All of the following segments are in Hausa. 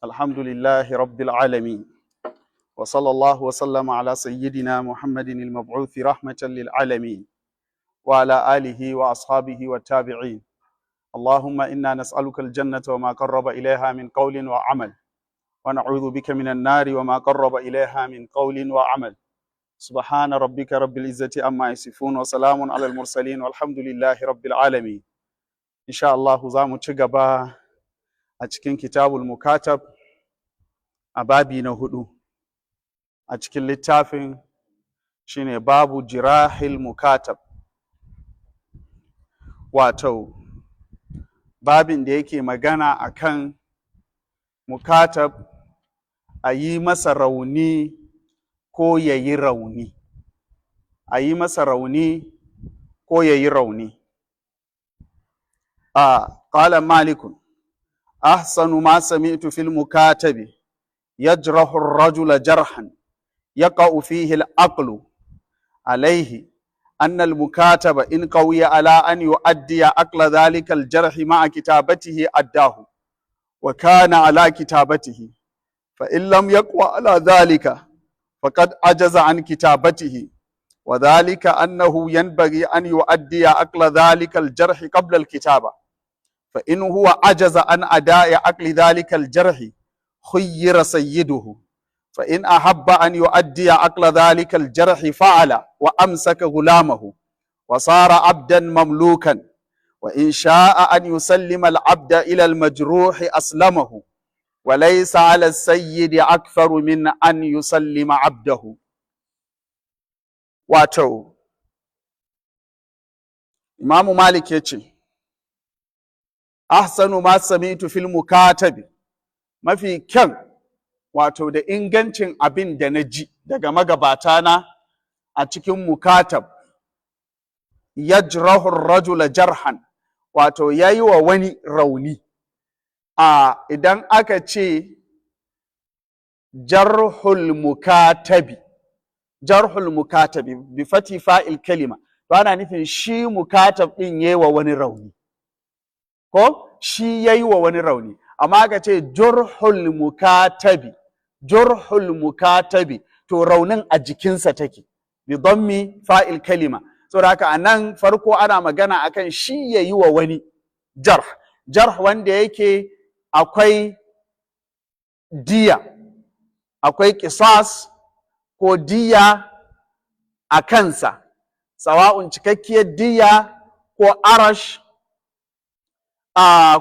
الحمد لله رب العالمين، وصلى الله وسلم على سيدنا محمد المبعوث رحمة للعالمين، وعلى آله وأصحابه والتابعين. اللهم إنا نسألك الجنة وما قرب إليها من قول وعمل، ونعوذ بك من النار وما قرب إليها من قول وعمل. سبحان ربك رب العزة عما يصفون، وسلام على المرسلين، والحمد لله رب العالمين. إن شاء الله za mu ci gaba a cikin Kitabul Mukatab, a babi na hudu a cikin littafin, shine babu jirahil mukatab, wato babin da yake magana akan mukatab, a yi masa rauni ko ya yi rauni, a yi masa rauni ko ya yi rauni. A qala Malikun: أحسن ما سمعت في المكاتب يجرح الرجل جرحا يقع فيه العقل عليه، أن المكاتب إن قوي على أن يؤدي عقل ذلك الجرح مع كتابته أداه وكان على كتابته، فإن لم يقوى على ذلك فقد عجز عن كتابته، وذلك أنه ينبغي أن يؤدي عقل ذلك الجرح قبل الكتابة، فإن هو عجز عن أداء عقل ذلك الجرح خير سيده، فإن أحب أن يؤدي عقل ذلك الجرح فعل وأمسك غلامه وصار عبدا مملوكا، وإن شاء أن يسلم العبد إلى المجروح أسلمه، وليس على السيد أكثر من أن يسلم عبده. Wato Imamu Malik ya ce: أحسن ما سمعت في المكاتب, mafi kyan wato da ingancin abin da na ji daga magabata na a cikin mukatab, يجرح الرجل جرحا, wato yayi wa wani rauni. A idan aka ce جرح المكاتب, جرح المكاتب بفتح فاء الكلمة, to ana nufin shi mukatab din yayi wa wani rauni ko shi yayi wa wani rauni. Amma aka ce جرح المكاتب, جرح المكاتب, to raunin a jikinsa take, بضم فاء الكلمة. Saboda haka anan farko ana magana akan shi yayi wa wani جرح, جرح wanda yake akwai diya, akwai qisas ko diya a kansa, sawa'un cikakkiyar diya ko arash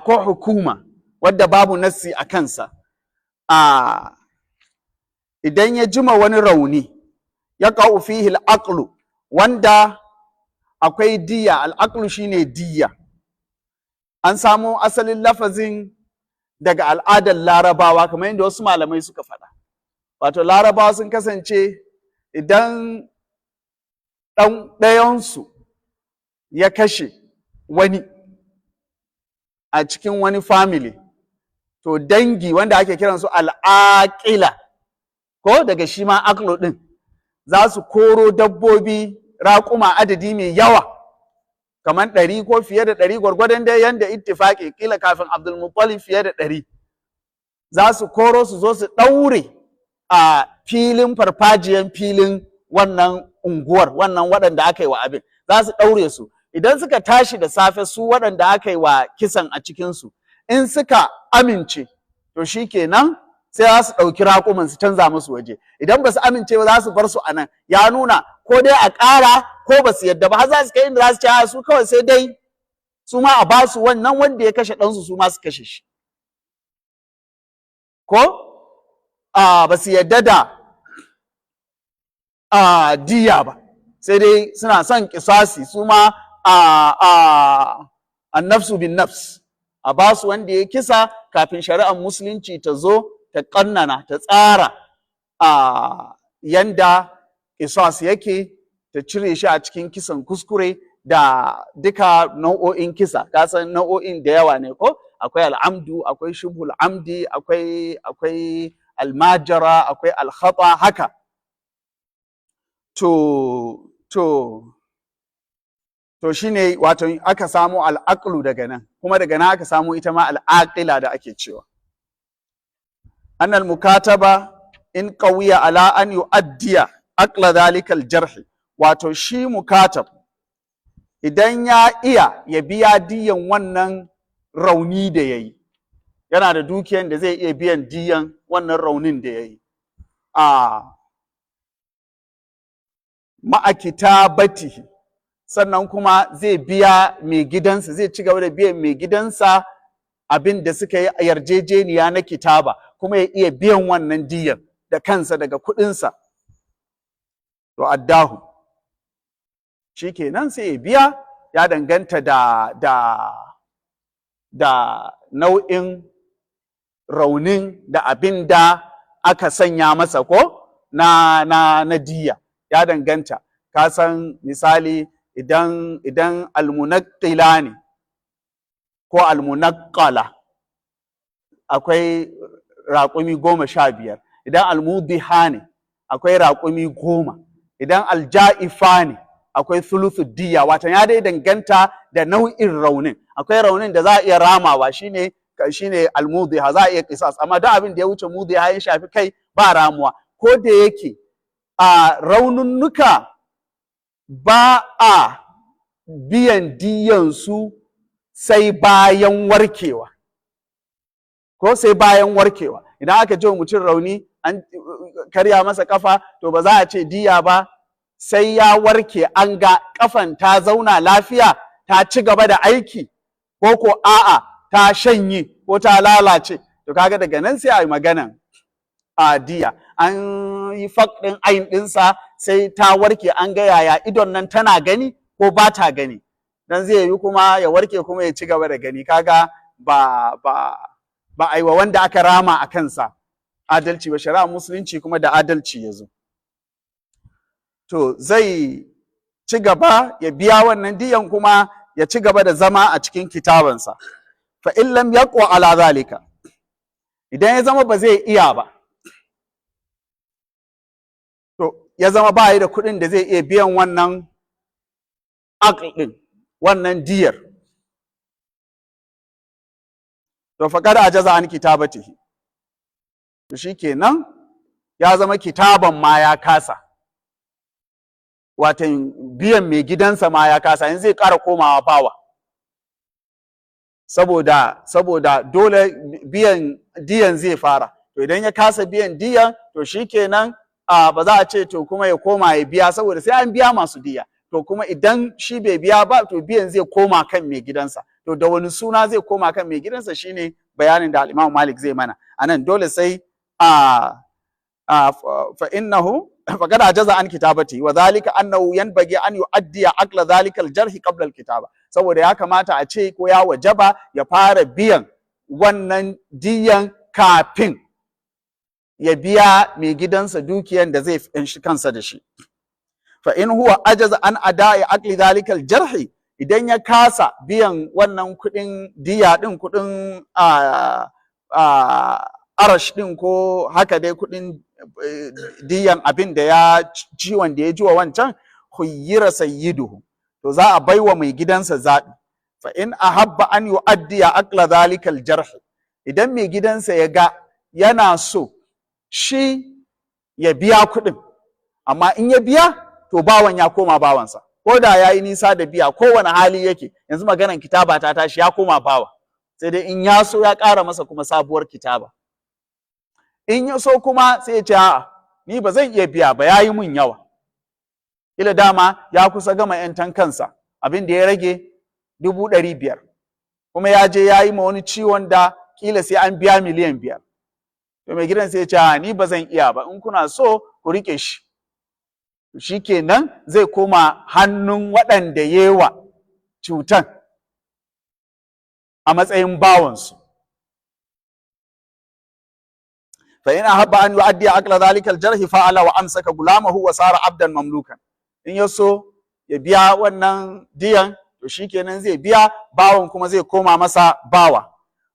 ko hukuma wadda babu nassi a kansa. Idan ya jima wani rauni, يقع فيه العقل, wanda akwai diya. العقل shine diya. An samo asalin lafazin daga al'adar Larabawa, kamar yadda wasu malamai suka faɗa. Wato Larabawa sun kasance idan ɗan ɗayansu ya kashe wani a cikin wani family, to dangi wanda ake kiransu al'aƙila, ko daga shi ma عقل ɗin, za su koro dabbobi, raƙuma adadi mai yawa, kamar 100 ko fiye da 100, gwargwadon dai yanda ittifaƙi, kila kafin Abdulmuttalib fiye da 100, za su koro su zo su ɗaure a filin farfajiyan filin wannan unguwar, wannan waɗanda aka yi wa abin, za su ɗaure su. Idan suka tashi da safe, su waɗanda aka yi wa kisan a cikinsu, in suka amince, to shi kenan, sai za su ɗauki raƙuman su canza musu waje. Idan ba su amince ba, za su bar su a nan. Ya nuna ko dai a ƙara ko ba su yadda ba, har za su kai inda za su ce su kawai sai dai su ma a ba su wannan wanda ya kashe ɗansu, su ma su kashe shi, ko a ba su yadda da a diya ba, sai dai suna son kisasi, su ma a النفس بالنفس, a ba su wanda ya kisa, kafin shari'ar Musulunci ta zo ta kannana, ta tsara a yanda kisas yake, ta cire shi a cikin kisan kuskure da duka nau'o'in kisa. Kasan nau'o'in da yawa ne, ko akwai العمد, akwai شبه العمد, akwai المجزرة, akwai الخطأ, haka. To shine wato aka samo العقل daga nan, kuma daga nan aka samo ita ma العاقلة da ake cewa. Annal mukataba in qawiya ala an yu'addiya aqla dhalika al-jarh, wato shi mukatab idan ya iya ya biya diyan wannan rauni da yayi, yana da dukiyan da zai iya biyan diyan wannan raunin da yayi, a ma'a kitabatihi, sannan kuma zai biya mai gidansa, zai ci gaba da biyan mai gidansa abin da suka yi a yarjejeniya na kitaba, kuma ya iya biyan wannan diyan da kansa daga kuɗinsa. To addahu, shikenan sai ya biya, ya danganta da nau'in raunin da abin da aka sanya masa ko na diya, ya danganta. Ka san misali idan almunaqqila ne ko almunaqqala, akwai raƙumi 15. Idan almudiha ne, akwai raƙumi 10. Idan alja'ifa ne, akwai thuluthu diya. Watan ya dai danganta da nau'in raunin. Akwai raunin da za a iya ramawa, shine almudiha, za a iya qisas, amma duk abin da ya wuce mudiha ya shafi kai ba ramuwa. Ko da yake a raununnuka ba a biyan diyansu sai bayan warkewa, ko sai bayan warkewa. Idan aka ji wa mutum rauni, an karya masa kafa, to ba za a ce diya ba sai ya warke, an ga kafan ta zauna lafiya, ta ci gaba da aiki, ko a'a ta shanye ko ta lalace. To kaga daga nan sai a yi maganan a diya. An yi fak ɗin ayin ɗinsa, sai ta warke, an ga yaya idon nan tana gani ko ba ta gani, dan zai yi kuma ya warke kuma ya ci gaba da gani. Kaga ba a yi wa wanda aka rama a kansa adalci ba. Shari'a Musulunci kuma da adalci ya zo. To zai ci gaba ya biya wannan diyan, kuma ya ci gaba da zama a cikin kitabansa. Fa in lam yaqwa ala zalika, idan ya zama ba zai iya ba, to ya zama ba yi da kuɗin da zai iya biyan wannan aql ɗin, wannan diyar, to faqad ajaza an kitabatihi, to shikenan ya zama kitaban ma ya kasa, watan biyan mai gidansa ma ya kasa, in zai ƙara komawa bawa, saboda dole biyan diyan zai fara. To idan ya kasa biyan diyan, to shikenan ba za a ce to kuma ya koma ya biya, saboda sai an biya masu diya. To kuma idan shi bai biya ba, to biyan zai koma kan mai gidansa. To da wani suna zai koma kan mai gidansa shine bayanin da al-Imam Malik zai mana anan. Dole sai a fa innahu faqad ajaza an kitabati, wa dhalika annahu yanbaghi an yu'addiya aqla dhalika al-jarh qabla al-kitaba, saboda ya kamata a ce ko ya wajaba ya fara biyan wannan diyan kafin ya biya mai gidansa dukiyan da zai shi kansa da shi. Fa in huwa ajaza an ada'i aqli dhalika al-jarh, idan ya kasa biyan wannan kuɗin diya din, kuɗin arash din, ko haka dai kuɗin diyan abin da ya ciwon da ya ji wa wancan, khuyyira sayyiduhu, to za a baiwa mai gidansa zaɓi. Fa in ahabba an yu'addiya aqla dhalika al-jarh, idan mai gidansa ya ga yana so shi ya biya kuɗin, amma in ya biya to bawan ya koma bawansa, ko da ya yi nisa da biya, kowane hali yake yanzu maganan kitaba ta tashi, ya koma bawa, sai dai in ya so ya ƙara masa kuma sabuwar kitaba. In ya so kuma sai ya ce a'a, ni ba zan iya biya ba, ya yi mun yawa. Ila dama ya kusa gama yantan kansa, abin da ya rage 500,000, kuma ya je ya yi ma wani ciwon da kila sai an biya 5,000,000. To mai gidan sai ya ce a'a, ni ba zan iya ba, in kuna so ku rike shi. Shikenan zai koma hannun waɗanda yewa cutan a matsayin bawansu. Fa in ahabba an yu'addi aqla dhalika al-jarh fa'ala wa amsaka gulamahu wa sara abdan mamlukan. In ya so ya biya wannan diyan, to shikenan zai biya, bawan kuma zai koma masa bawa.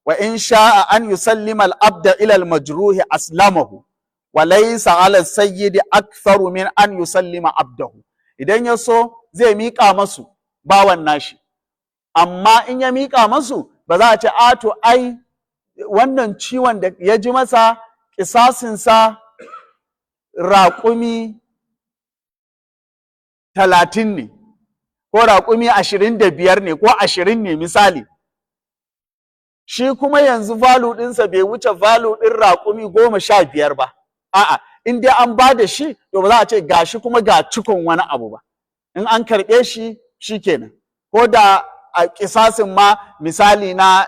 Wa in sha'a an yusallima al-abda ila al-majruhi aslamahu, wa laysa 'ala as-sayyidi aktharu min an yusallima abdahu. Idan ya so zai miƙa masu bawan nashi, amma in ya miƙa masu ba za a ce a to ai wannan ciwon da ya ji masa ƙisasinsa raƙumi 30 ne, ko raƙumi 25 ne, ko 20 ne misali. Shi kuma yanzu value ɗinsa bai wuce value ɗin raƙumi 15 ba. A'a, in dai an ba da shi, to ba za a ce gashi kuma ga cikon wani abu ba. In an karɓe shi, shi kenan. Ko da a kisasin ma misali na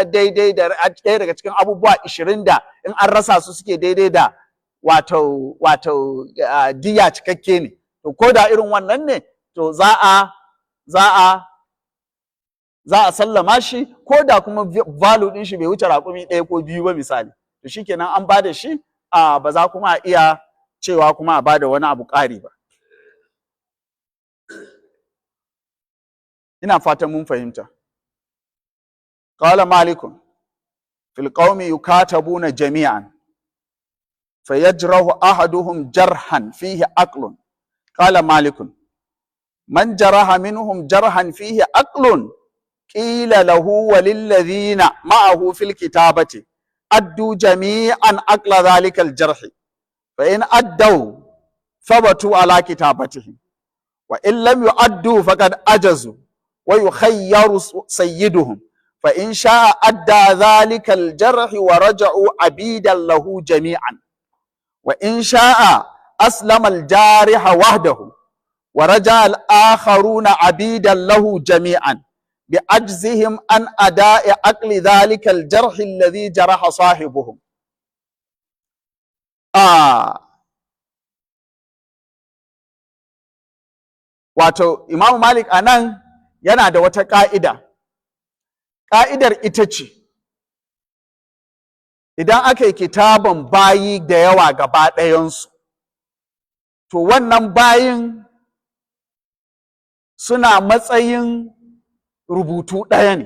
daidai da ɗaya daga cikin abubuwa 20 da in an rasa su suke daidai da wato diya cikakke ne. To ko da irin wannan ne, to za a sallama shi, ko da kuma value ɗin shi bai wuce raƙumi ɗaya ko biyu ba misali. To shikenan, an ba da shi, ba za kuma a iya cewa kuma a ba da wani abu ƙari ba. Ina fatan mun fahimta. Qala Malikun fil qaumi yukatabuna jami'an fayajrahu ahaduhum jarhan fihi aqlun. Qala Malikun man jaraha minhum jarhan fihi aqlun qila lahu wa lilladhina ma'ahu fil kitabati addu jami'an aqla dhalika al jarh, fa in addaw thabatu ala kitabatihim, wa in lam yu'addu faqad ajazu, wa yukhayyaru sayyiduhum, fa in sha'a adda dhalika al jarh wa raja'u abidan lahu jami'an, wa in sha'a aslama al jariha wahdahu wa raja'a al akharuna abidan lahu jami'an بعجزهم عن أداء عقل ذلك الجرح الذي جرح صاحبهم. Wato Imam Malik anan yana da wata ƙa'ida. Ƙa'idar ita ce, idan aka yi kitaban bayi da yawa gaba ɗayansu, to wannan bayin suna matsayin rubutu ɗaya ne.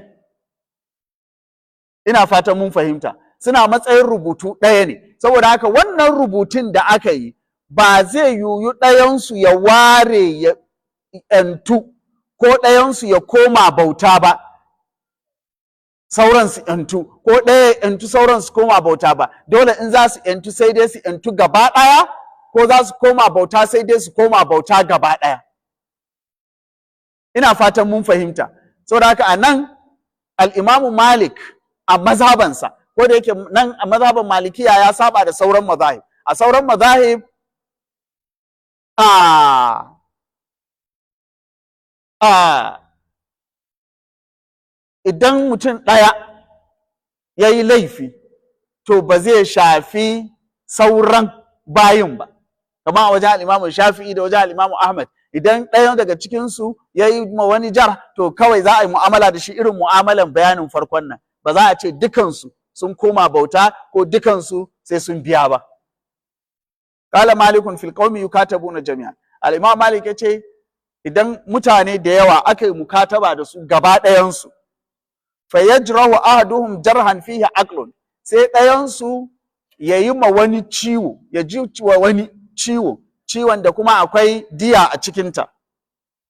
Ina fatan mun fahimta. Suna matsayin rubutu ɗaya ne. Saboda haka wannan rubutun da aka yi ba zai yiwu ɗayansu ya ware ya ‘yantu ko ɗayansu ya koma bauta ba, sauran su ‘yantu, ko ɗaya ya ‘yantu sauran su koma bauta ba. Dole in za su ‘yantu sai dai su ‘yantu gaba ɗaya, ko za su koma bauta sai dai su koma bauta gaba ɗaya. Ina fatan mun fahimta. Saboda haka a nan al'imamu Malik a mazhabansa, ko da yake nan a mazhaban Malikiya ya saba da sauran mazahib. A sauran mazahib a idan mutum ɗaya ya yi laifi, to ba zai shafi sauran bayin ba. Kamar a wajen al'imamu Shafi'i da wajen al'imamu Ahmad, idan ɗayan daga cikinsu ya yi ma wani jar, to kawai za a yi mu'amala da shi irin mu'amalan bayanin farkon nan. Ba za a ce dukansu sun koma bauta ko dukansu sai sun biya ba. Qala Malikun fil qaumi yukatabuna jami'an. Al-Imam Malik ya ce idan mutane da yawa aka yi mukataba da su gaba ɗayansu, fa yajrahu ahaduhum jarhan fihi aqlun, sai ɗayansu ya yi ma wani ciwo, ya ji wa wani ciwo, ciwon da kuma akwai diya a cikinta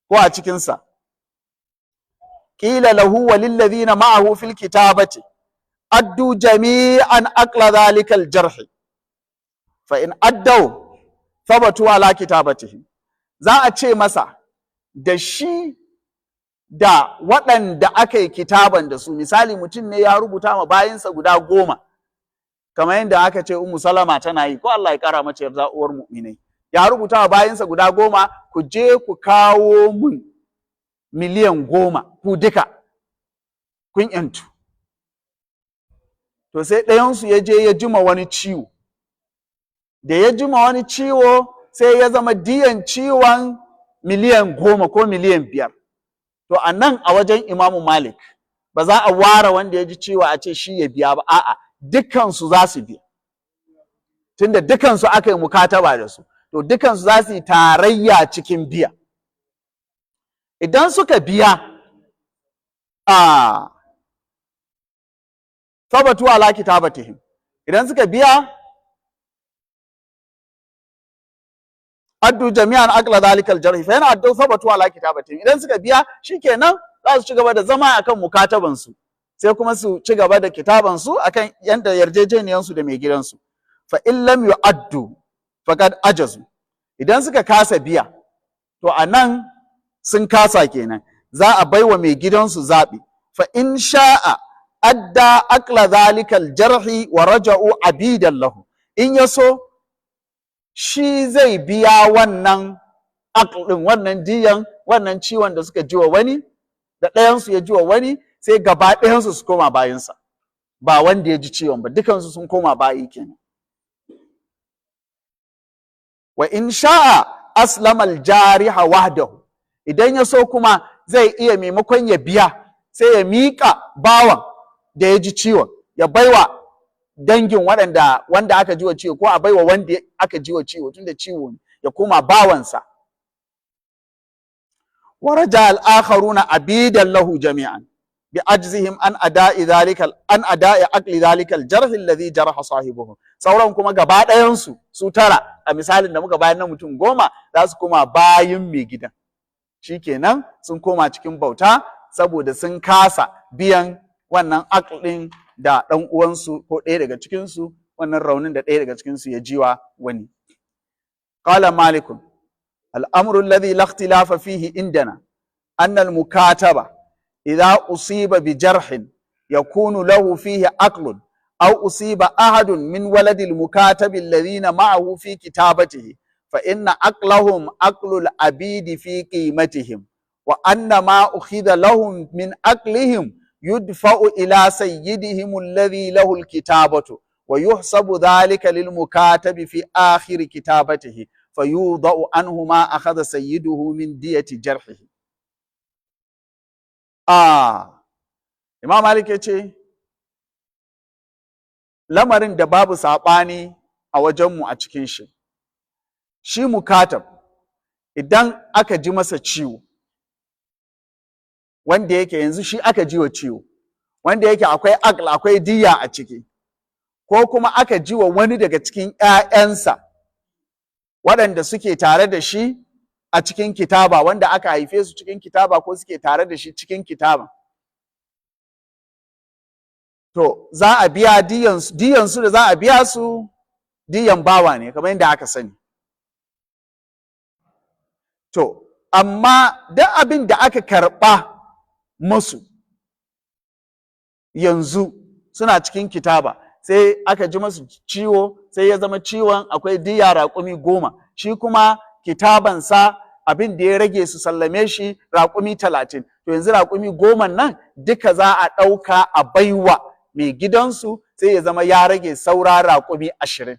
ko a cikinsa. Qila lahu wa lillazina ma'ahu fil kitabati addu jami'an aqla dhalika al jarh, fa in addaw thabatu ala kitabatihim. Za a ce masa da shi da waɗanda aka yi kitaban da su, misali mutum ne ya rubuta ma bayinsa guda 10, kamar yadda aka ce Ummu Salama tana yi, ko Allah ya kara mace yarda, uwar mu'minai, ya rubuta wa bayinsa guda 10, ku je ku kawo mun miliyan 10, ku duka kun yantu. To sai ɗayansu ya je ya jima wani ciwo, da ya jima wani ciwo sai ya zama diyan ciwon miliyan 10 ko miliyan 5. To a nan a wajen Imamu Malik ba za a ware wanda ya ji ciwo a ce shi ya biya ba, a'a, dukansu za su biya, tunda dukansu aka yi mukataba da su, to dukansu za su yi tarayya cikin biya. Idan suka biya, a sabatu ala kitabatihim, idan suka biya addu jami'an aqla dhalika al-jarh, fa yana addu sabatu ala kitabatihim. Idan suka biya shikenan za su ci gaba da zama akan mukataban su, sai kuma su ci gaba da kitaban su akan yanda yarjejeniyan su da mai gidansu. Fa in lam yu'addu faqad ajazu. Idan suka kasa biya, to anan sun kasa kenan, za a baiwa mai gidansu zaɓi. Fa in sha'a adda aqla zalikal jarhi wa raja'u abidan lahu. In ya so, shi zai biya wannan aqlin, wannan diyan, wannan ciwon da suka jiwa wani, da ɗayansu ya jiwa wani, sai gaba ɗayansu su koma bayinsa, ba wanda ya ji ciwon ba, dukansu sun koma bayi kenan. Wa in sha'a aslama al-jariha wahdahu. Idan ya so kuma, zai iya, maimakon ya biya, sai ya miƙa bawan da ya ji ciwon, ya baiwa dangin waɗanda wanda aka ji wa ciwo, ko a baiwa wanda aka ji wa ciwo, tunda ciwo ne, ya koma bawansa. Wa raja al-akharuna abidan lahu jami'an bi ajzihim an ada'i dhalika, an ada'i aqli dhalika al-jarh alladhi jaraha sahibuhu. Sauran kuma gaba ɗayan su, su tara a misalin da muka bayar na mutum 10, za su koma bayin mai gidan. Shikenan, sun koma cikin bauta saboda sun kasa biyan wannan aqlin da ɗan uwansu ko ɗaya daga cikinsu, wannan raunin da ɗaya daga cikinsu ya jiwa wani. Qala Malikun: الأمر الذي لا اختلاف فيه عندنا أن المكاتب إذا أصيب بجرح يكون له فيه عقل، أو أصيب أحد من ولد المكاتب الذين معه في كتابته، فإن عقلهم عقل العبيد في قيمتهم، وأن ما أخذ لهم من عقلهم يدفع إلى سيدهم الذي له الكتابة، ويحسب ذلك للمكاتب في آخر كتابته، فيوضع عنه ما أخذ سيده من دية جرحه. Imam Malik ya ce, lamarin da babu saɓani a wajenmu a cikin shi, shi mukatab, idan aka ji masa ciwo, wanda yake yanzu shi aka ji wa ciwo, wanda yake akwai aql, akwai diya a ciki, ko kuma aka ji wa wani daga cikin ‘ya'yansa waɗanda suke tare da shi a cikin kitaba, wanda aka haife su cikin kitaba ko suke tare da shi cikin kitaba, to za a biya diyansu. Da za a biya su diyan bawa ne kamar yadda aka sani. To amma duk abin da aka karɓa masu, yanzu suna cikin kitaba, sai aka ji masu ciwo, sai ya zama ciwon akwai diya raƙumi 10, shi kuma kitabansa abin da ya rage su sallame shi raƙumi 30. To yanzu raƙumi 10 nan duka za a ɗauka a baiwa mai gidansu, sai ya zama ya rage saura raƙumi 20.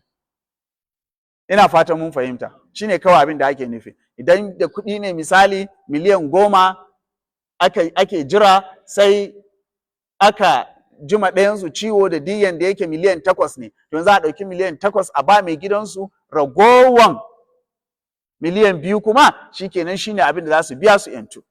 Ina fatan mun fahimta. Shine kawai abin da ake nufi. Idan da kuɗi ne, misali miliyan 10 ake jira, sai aka jima ɗayansu ciwo da diyan da yake miliyan 8 ne, to za a ɗauki miliyan 8 a ba mai gidansu, ragowan miliyan 2 kuma shikenan, shine abin da za su biya su yantu.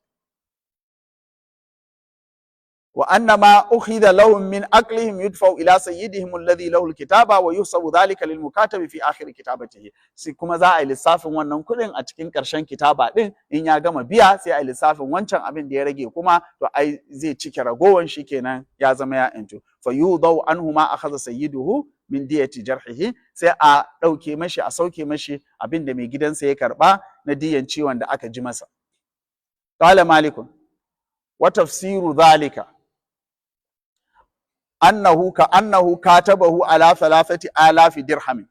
Wa anna ma ukhidha lahum min aqlihim yudfa'u ila sayyidihim alladhi lahu alkitaba, wa yuhsabu dhalika lil mukatabi fi akhir kitabatihi. Sai kuma za a yi lissafin wannan kuɗin a cikin ƙarshen kitaba din. In ya gama biya, sai a yi lissafin wancan abin da ya rage kuma, to ai zai cike ragowan, shikenan ya zama ya yantu. Fa yudau anhu ma akhadha sayyiduhu min diyati jarhihi. Sai a ɗauke mashi, a sauke mashi abin da mai gidansa ya karɓa na diyan ciwon da aka ji masa. Qala Malikun: wa tafsiru dhalika annahu ka annahu katabahu ala 3000 dirham,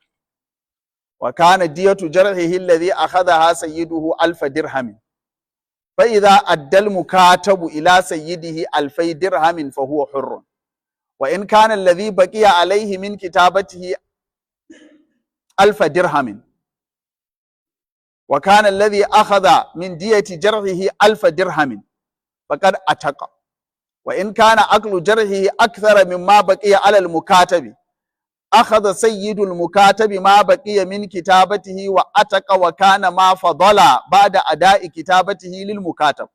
wa kana diyatu jarhihi alladhi akhadhaha sayyiduhu alf dirham, fa idha adda al mukatabu ila sayyidihi alfai dirham fa huwa hurrun. Wa in kana alladhi baqiya alayhi min kitabatihi alf dirham, wa kana alladhi akhadha min diyati jarhihi alf dirham, faqad ataqa. وإن كان أكل جرحه أكثر مما بقي على المكاتب، أخذ سيد المكاتب ما بقي من كتابته وأتق، وكان ما فضل بعد أداء كتابته للمكاتب.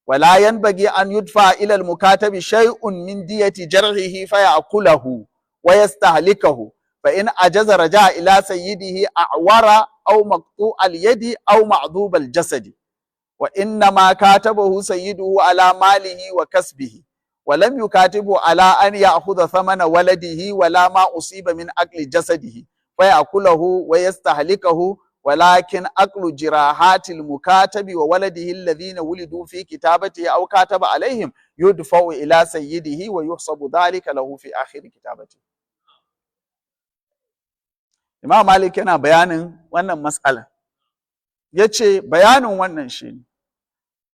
ولا ينبغي أن يدفع إلى المكاتب شيء من دية جرحه فيأكله ويستهلكه، فإن عجز رجع إلى سيده أعور أو مقطوع اليد أو معضوب الجسد. وإنما كاتبه سيده على ماله وكسبه، ولم يكاتبه على أن يأخذ ثمن ولده ولا ما أصيب من أكل جسده. Fa ya'kulahu wa yastahlikahu, walakin aqlu jirahatil mukatabi wa waladihi alladhina wulidu fi kitabatihi aw kataba alaihim yudfa'u ila sayyidihi wa yuhsabu dhalika lahu fi akhir kitabati. Imam Malik yana bayanin wannan mas'ala. Yace bayanin wannan shine,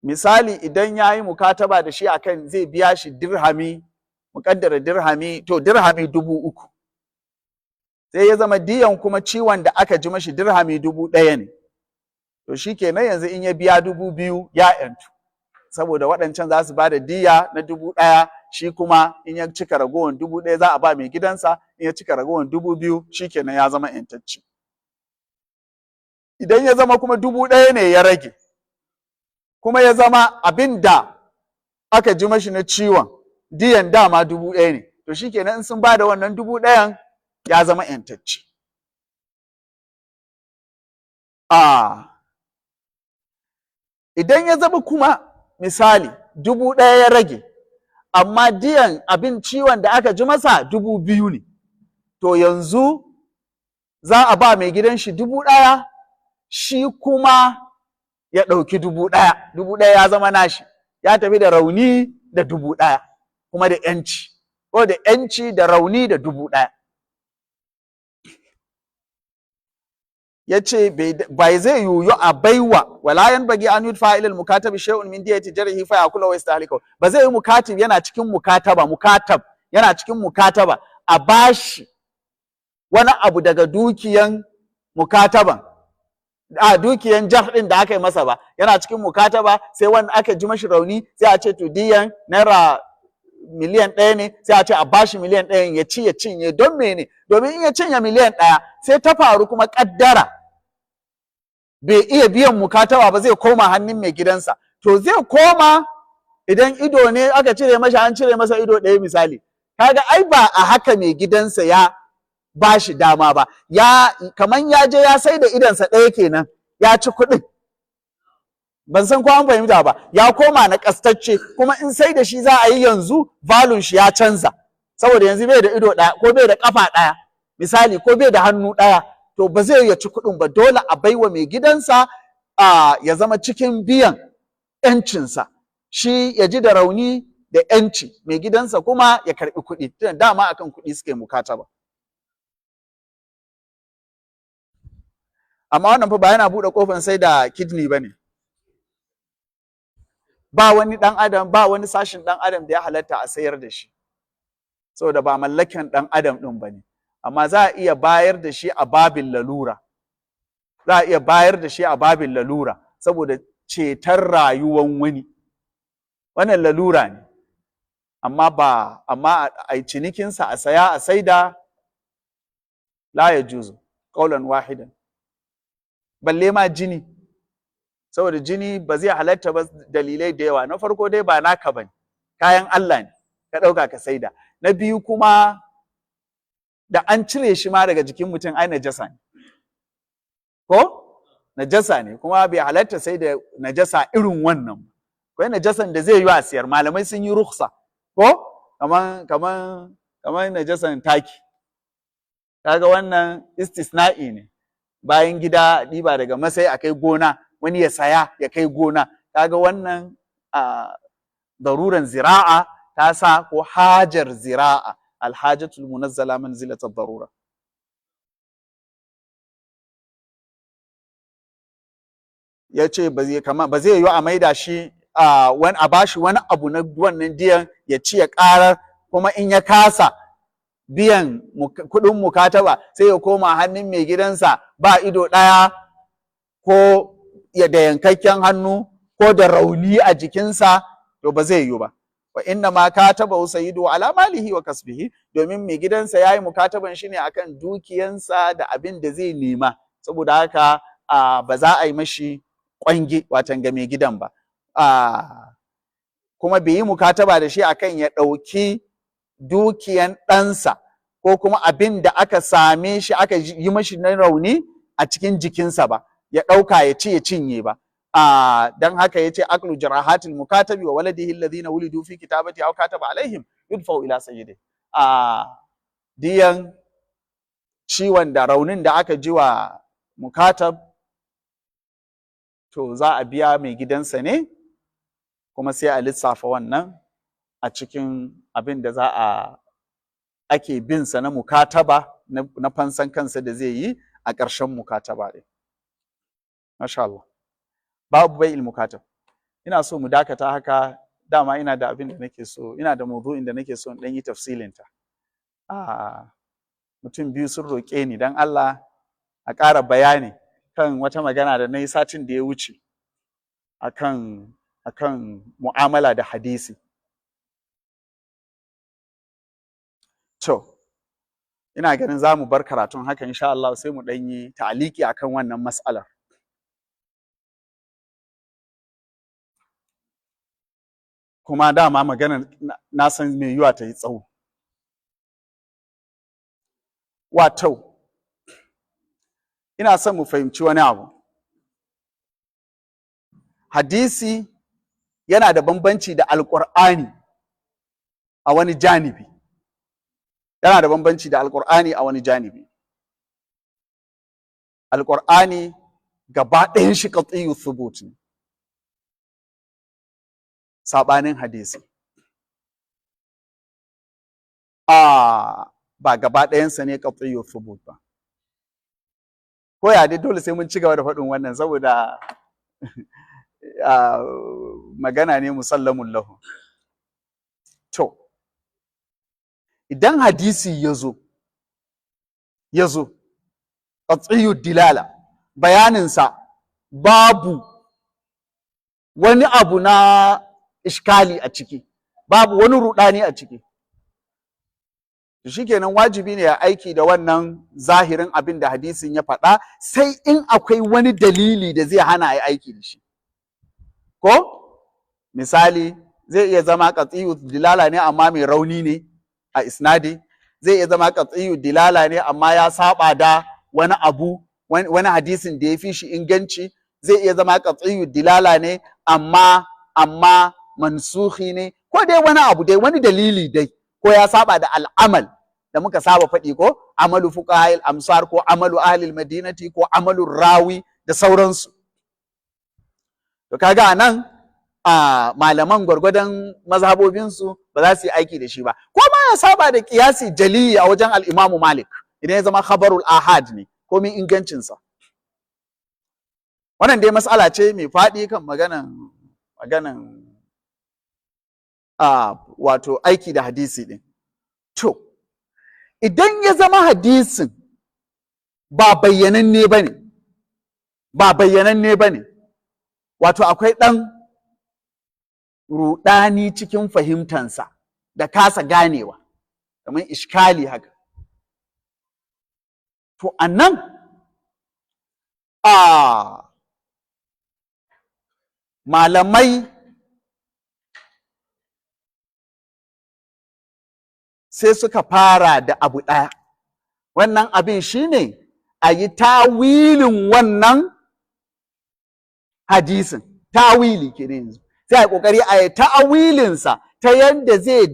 misali, idan ya yi mukataba da shi akan zai biya shi dirhami, muƙaddara dirhami, to dirhami 3,000, sai ya zama diyan kuma ciwon da aka ji mashi dirhami 1,000 ne. To shi kenan, yanzu in ya biya 2,000 ya ‘yantu, saboda waɗancan za su ba da diya na 1,000. Shi kuma in ya cika ragowar 1,000 za a ba mai gidansa. In ya cika ragowar 2,000, shi kenan ya zama ‘yantacce. Idan ya zama kuma 1,000 ne ya rage, kuma ya zama abin da aka ji mashi na ciwon diyan dama 1,000 ne, to shi kenan, in sun ba da wannan 1,000n ya zama ‘yantacce. Idan ya zama kuma misali 1,000 ya rage, amma diyan abin ciwon da aka ji masa 2,000 ne, to yanzu za a ba mai gidan shi 1,000, shi kuma ya ɗauki 1,000. 1,000 ya zama nashi, ya tafi da rauni da 1,000 kuma da ‘yanci, ko da ‘yanci da rauni da 1,000. Ya ce bai zai yiwu a baiwa, wala yanbaghi an yudfa ila al-mukatabi shay'un min diyati jarhi fa yakula wa yastahlika. Ba zai yi mukatib yana cikin mukataba, mukatab yana cikin mukataba, a bashi wani abu daga dukiyan mukataban, a dukiyan jar din da aka yi masa ba. Yana cikin mukataba, sai wanda aka ji mashi rauni, sai a ce to diyan naira 1,000,000 ne, sai a ce a bashi 1,000,000 ya ci ya cinye. Don mene? Domin in ya cinye 1,000,000, sai ta faru kuma kaddara bai iya biyan mukataba ba, zai koma hannun mai gidansa. To zai koma, idan ido ne aka cire masa, an cire masa ido ɗaya misali, kaga ai ba a haka mai gidansa ya ba shi dama ba. Ya kaman ya je ya sai da idonsa ɗaya kenan, ya ci kuɗin. Ban san ko an fahimta ba. Ya koma na kastacce, kuma in sai da shi za a yi yanzu, value shi ya canza, saboda yanzu bai da ido ɗaya, ko bai da ƙafa ɗaya misali, ko bai da hannu ɗaya. To ba zai ya ci kuɗin ba, dole a baiwa mai gidansa ya zama cikin biyan ‘yancinsa. Shi ya ji da rauni da ‘yanci, mai gidansa kuma ya karɓi kuɗi, tunda dama akan kuɗi suke mukataba. Amma wannan fa ba yana buɗe ƙofan sai da kidney ba ne. Ba wani ɗan adam, ba wani sashin ɗan adam da ya halatta a sayar da shi, saboda ba mallakan ɗan adam ɗin ba ne. Amma za a iya bayar da shi a babin lalura, za a iya bayar da shi a babin lalura saboda ceton rayuwan wani. Wannan lalura ne, amma ba amma a yi cinikinsa, a saya a saida, la ya juzu qaulan wahidan. Balle ma jini, saboda jini ba zai halatta ba, dalilai da yawa. Na farko dai, ba naka bane, kayan Allah ne ka ɗauka ka saida. Na biyu kuma, da an cire shi ma daga jikin mutum ai najasa ne, ko najasa ne, kuma bai halatta sai da najasa irin wannan. Akwai najasan da zai yi a siyar, malamai sun yi ruksa, ko kaman kaman kaman najasan taki, kaga wannan istisna'i ne. Bayan gida, ɗiba daga masai a kai gona, wani ya saya ya kai gona, kaga wannan a daruran zira'a ta sa, ko hajar zira'a, alhajatul munazzala manzilatar darura. Ya ce ba zai yi a maida shi a bashi wani abu na wannan diyan ya ci ya karar, kuma in ya kasa biyan kuɗin mukataba, sai ya koma hannun mai gidansa ba ido ɗaya, ko ya da yankakken hannu, ko da rauni a jikinsa, to ba zai yiwu ba. Wa inna ma kataba sayyidu ala malihi wa kasbihi, domin mai gidansa yayi mukataban shi ne akan dukiyansa da abin da zai nema. Saboda haka ba za a yi mashi kwange watan ga mai gidan ba. Kuma bai yi mukataba da shi akan ya ɗauki dukiyan ɗansa ko kuma abin da aka same shi aka yi mashi na rauni a cikin jikinsa ba, ya ɗauka ya ci ya cinye ba. Dan haka yace aklu jarahatil mukatabi wa waladihi alladhina wulidu fi kitabati aw kataba alaihim yudfa'u ila sayyidi. Diyan Ciwon da raunin da aka ji wa mukatab, to za a biya mai gidansa ne, kuma sai a lissafa wannan a cikin abin da za a ake bin sa na mukataba, na fansan kansa da zai yi a ƙarshen mukataba ɗin. Masha Allah. Babu bai'il mukatab. Ina so mu dakata haka, dama ina da abin da nake so, ina da mawdu'in da nake so in ɗan yi tafsilin ta. Mutum biyu sun roƙe ni dan Allah a ƙara bayani kan wata magana da na yi satin da ya wuce akan mu'amala da hadisi. To, ina ganin za mu bar karatun haka insha Allah, sai mu ɗan yi ta'aliki akan wannan mas'alar. Kuma dama maganar na san mai yiwuwa ta yi tsawo. Wato, ina son mu fahimci wani abu. Hadisi yana da bambanci da Alƙur'ani a wani janibi. Yana da bambanci da Alƙur'ani a wani janibi. Alƙur'ani gaba ɗayan shi qat'iyyu thubut ne. Saɓanin hadisi. Ba gaba ɗayansa ne qat'iyyu thubut ba. Ko ya dai dole sai mun ci gaba da faɗin wannan saboda magana ne musallamun lahu. To, idan hadisi ya zo, qat'iyyu dilala, bayaninsa babu wani abu na iskali a ciki, babu wani ruɗani a ciki. Shikenan wajibi ne ya aiki da wannan zahirin abin da hadisin ya faɗa, sai in akwai wani dalili da zai hana a yi aiki da shi. Ko? Misali, zai iya zama qat'iyyu dilala ne amma mai rauni ne a isnadi, zai iya zama qat'iyyu dilala ne amma ya saba da wani abu, wani hadisin da ya fi shi inganci, zai iya zama qat'iyyu dilala ne amma mansuhi ne, ko dai wani abu dai, wani dalili dai, ko ya saba da al'amal da muka saba faɗi, ko amalu fuqaha'il amsar, ko amalu ahlil madinati, ko amalu rawi da sauransu. To kaga anan malaman gwargwadon mazhabobinsu ba za su yi aiki da shi ba. Ko ma ya saba da kiyasi jaliyi a wajen al-Imamu Malik idan ya zama khabarul ahad ne, komin ingancinsa. Wannan dai mas'ala ce mai faɗi kan maganan wato aiki da hadisi ɗin. To, idan ya zama hadisin ba bayyananne ba ne, wato akwai ɗan ruɗani cikin fahimtansa da kasa ganewa, kamar ishkali haka. To, anan malamai sai suka fara da abu ɗaya. Wannan abin shine a yi tawilin wannan hadisin. Tawili ke ne yanzu. Sai a yi ƙoƙari a yi ta'awilinsa ta yanda zai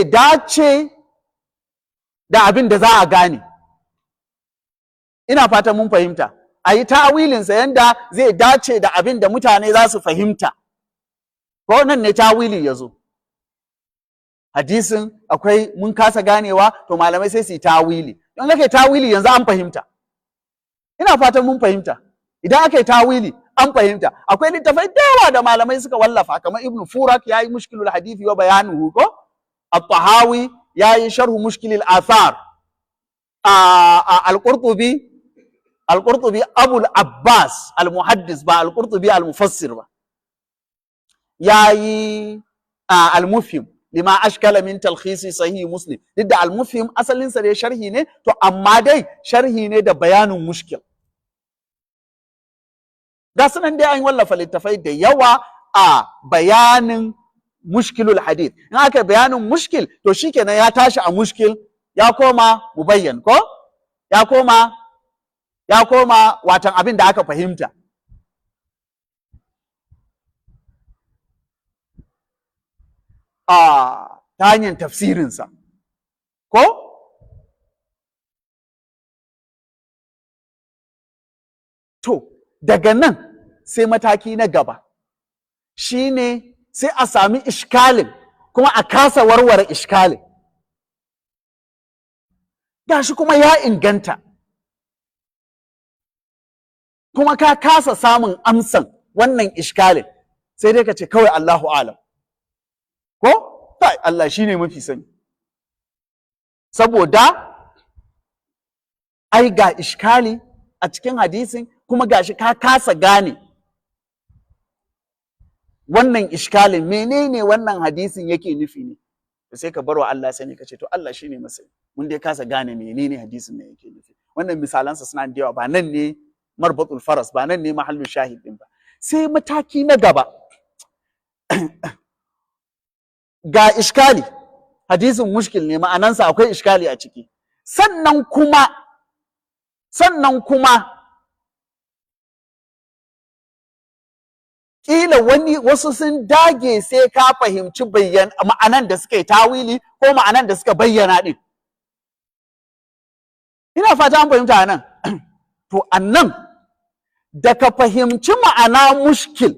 dace, da abin da za a gane. Ina fatan mun fahimta. A yi ta'awilinsa yanda zai dace da abin da mutane za su fahimta. Ko nan ne tawili ya zo. Hadisin akwai mun kasa ganewa, to malamai sai su yi tawili. Don aka yi tawili yanzu an fahimta. Ina fatan mun fahimta. Idan aka yi tawili an fahimta. Akwai littafai da yawa da malamai suka wallafa, kamar Ibn Furak ya yi mushkilul hadithi wa bayanuhu, ko At-Tahawi ya yi sharhu mushkilil athar. Al-Qurtubi Abul Abbas al-Muhaddis, ba Al-Qurtubi al-Mufassir ba, ya yi al-Mufhim lima ashkala min talkhisi sahih Muslim. Duk da al-Mufhim asalin sa dai sharhi ne, to amma dai sharhi ne da bayanin mushkil. Ga sunan dai an wallafa littafai da yawa a bayanin mushkilul hadith. In aka bayanin mushkil, to shikenan ya tashi a mushkil, ya koma mubayyan, ko ya koma watan abin da aka fahimta. Ta hanyar tafsirinsa. Ko? To, daga nan sai mataki na gaba shine sai a sami ishkalin kuma a kasa warware ishkalin. Gashi kuma ya inganta. Kuma ka kasa samun amsan wannan ishkalin, sai dai ka ce kawai Allahu alam. Ko? Kai, Allah shine mafi sani. Saboda ai ga ishkali a cikin hadisin, kuma gashi ka kasa gane wannan ishkalin, menene wannan hadisin yake nufi ne. Sai ka barwa Allah sani, ka ce to Allah shine masani, mun dai kasa gane menene hadisin ne yake nufi. Wannan misalansa suna da yawa, ba nan ne marbatul faras ba, nan ne mahallu shahid din ba. Sai mataki na gaba, ga ishkali, hadisin mushkil ne, ma'anansa akwai ishkali a ciki. Sannan kuma kila wani wasu sun dage sai ka fahimci bayyan ma'anan da suka yi tawili ko ma'anan da suka bayyana din. Ina fata an fahimta nan. To annan da ka fahimci ma'ana mushkil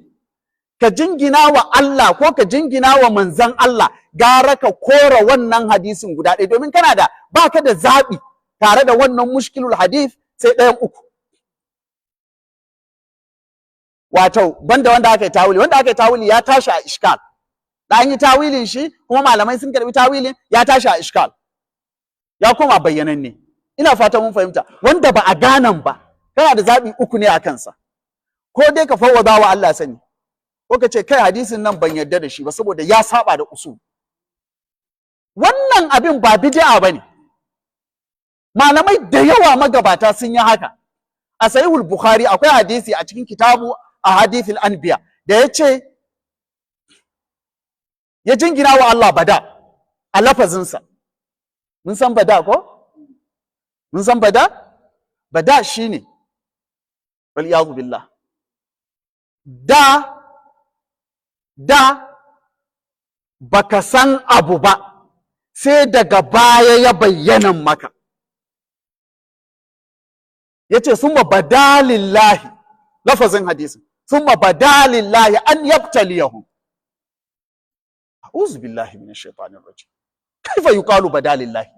ka jingina wa Allah ko ka jingina wa manzan Allah, gara ka kora wannan hadisin guda ɗaya, domin kana da baka da zaɓi tare da wannan mushkilul hadith sai ɗayan uku. Wato banda wanda aka yi tawili, wanda aka yi tawili ya tashi a ishkal, da an yi tawilin shi kuma malamai sun karbi tawilin, ya tashi a ishkal, ya koma bayyananne. Ina fatan mun fahimta. Wanda ba a ganan ba, kana da zaɓi uku ne a kansa. Ko dai ka fawwada wa Allah sani, ko ka ce kai hadisin nan ban yarda da shi ba saboda ya saba da usul. Wannan abin ba bid'a bane, malamai da yawa magabata sun yi haka. A Sahihul Bukhari akwai hadisi a cikin kitabu a hadithil anbiya da ya ce ya jingina wa Allah bada a lafazinsa. Mun san bada ko? Mun san bada? Bada shine wal iyadu billah, da baka san abu ba sai daga baya ya bayyana maka. Yace summa badalillahi, lafazin hadisin summa badalillahi an yabtaliyahum. A'udhu billahi minash shaitanir rajim. Kaifa yuqalu badalillahi?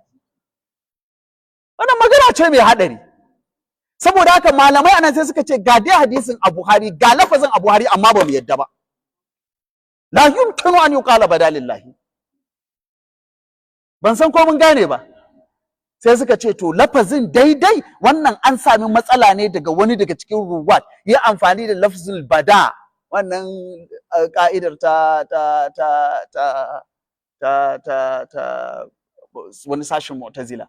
Wannan magana ce mai hadari. Saboda haka malamai anan sai suka ce ga dai hadisin a Buhari, ga lafazin a Buhari, amma ba mu yadda ba. La yumkinu an yuqala badalillahi. Ban san ko mun gane ba. Sai suka ce to lafazin daidai wannan an sami matsala ne daga wani daga cikin ruwat yi amfani da lafzul bada. Wannan ka'idar ta ta ta ta ta ta ta wani sashin Mu'tazila.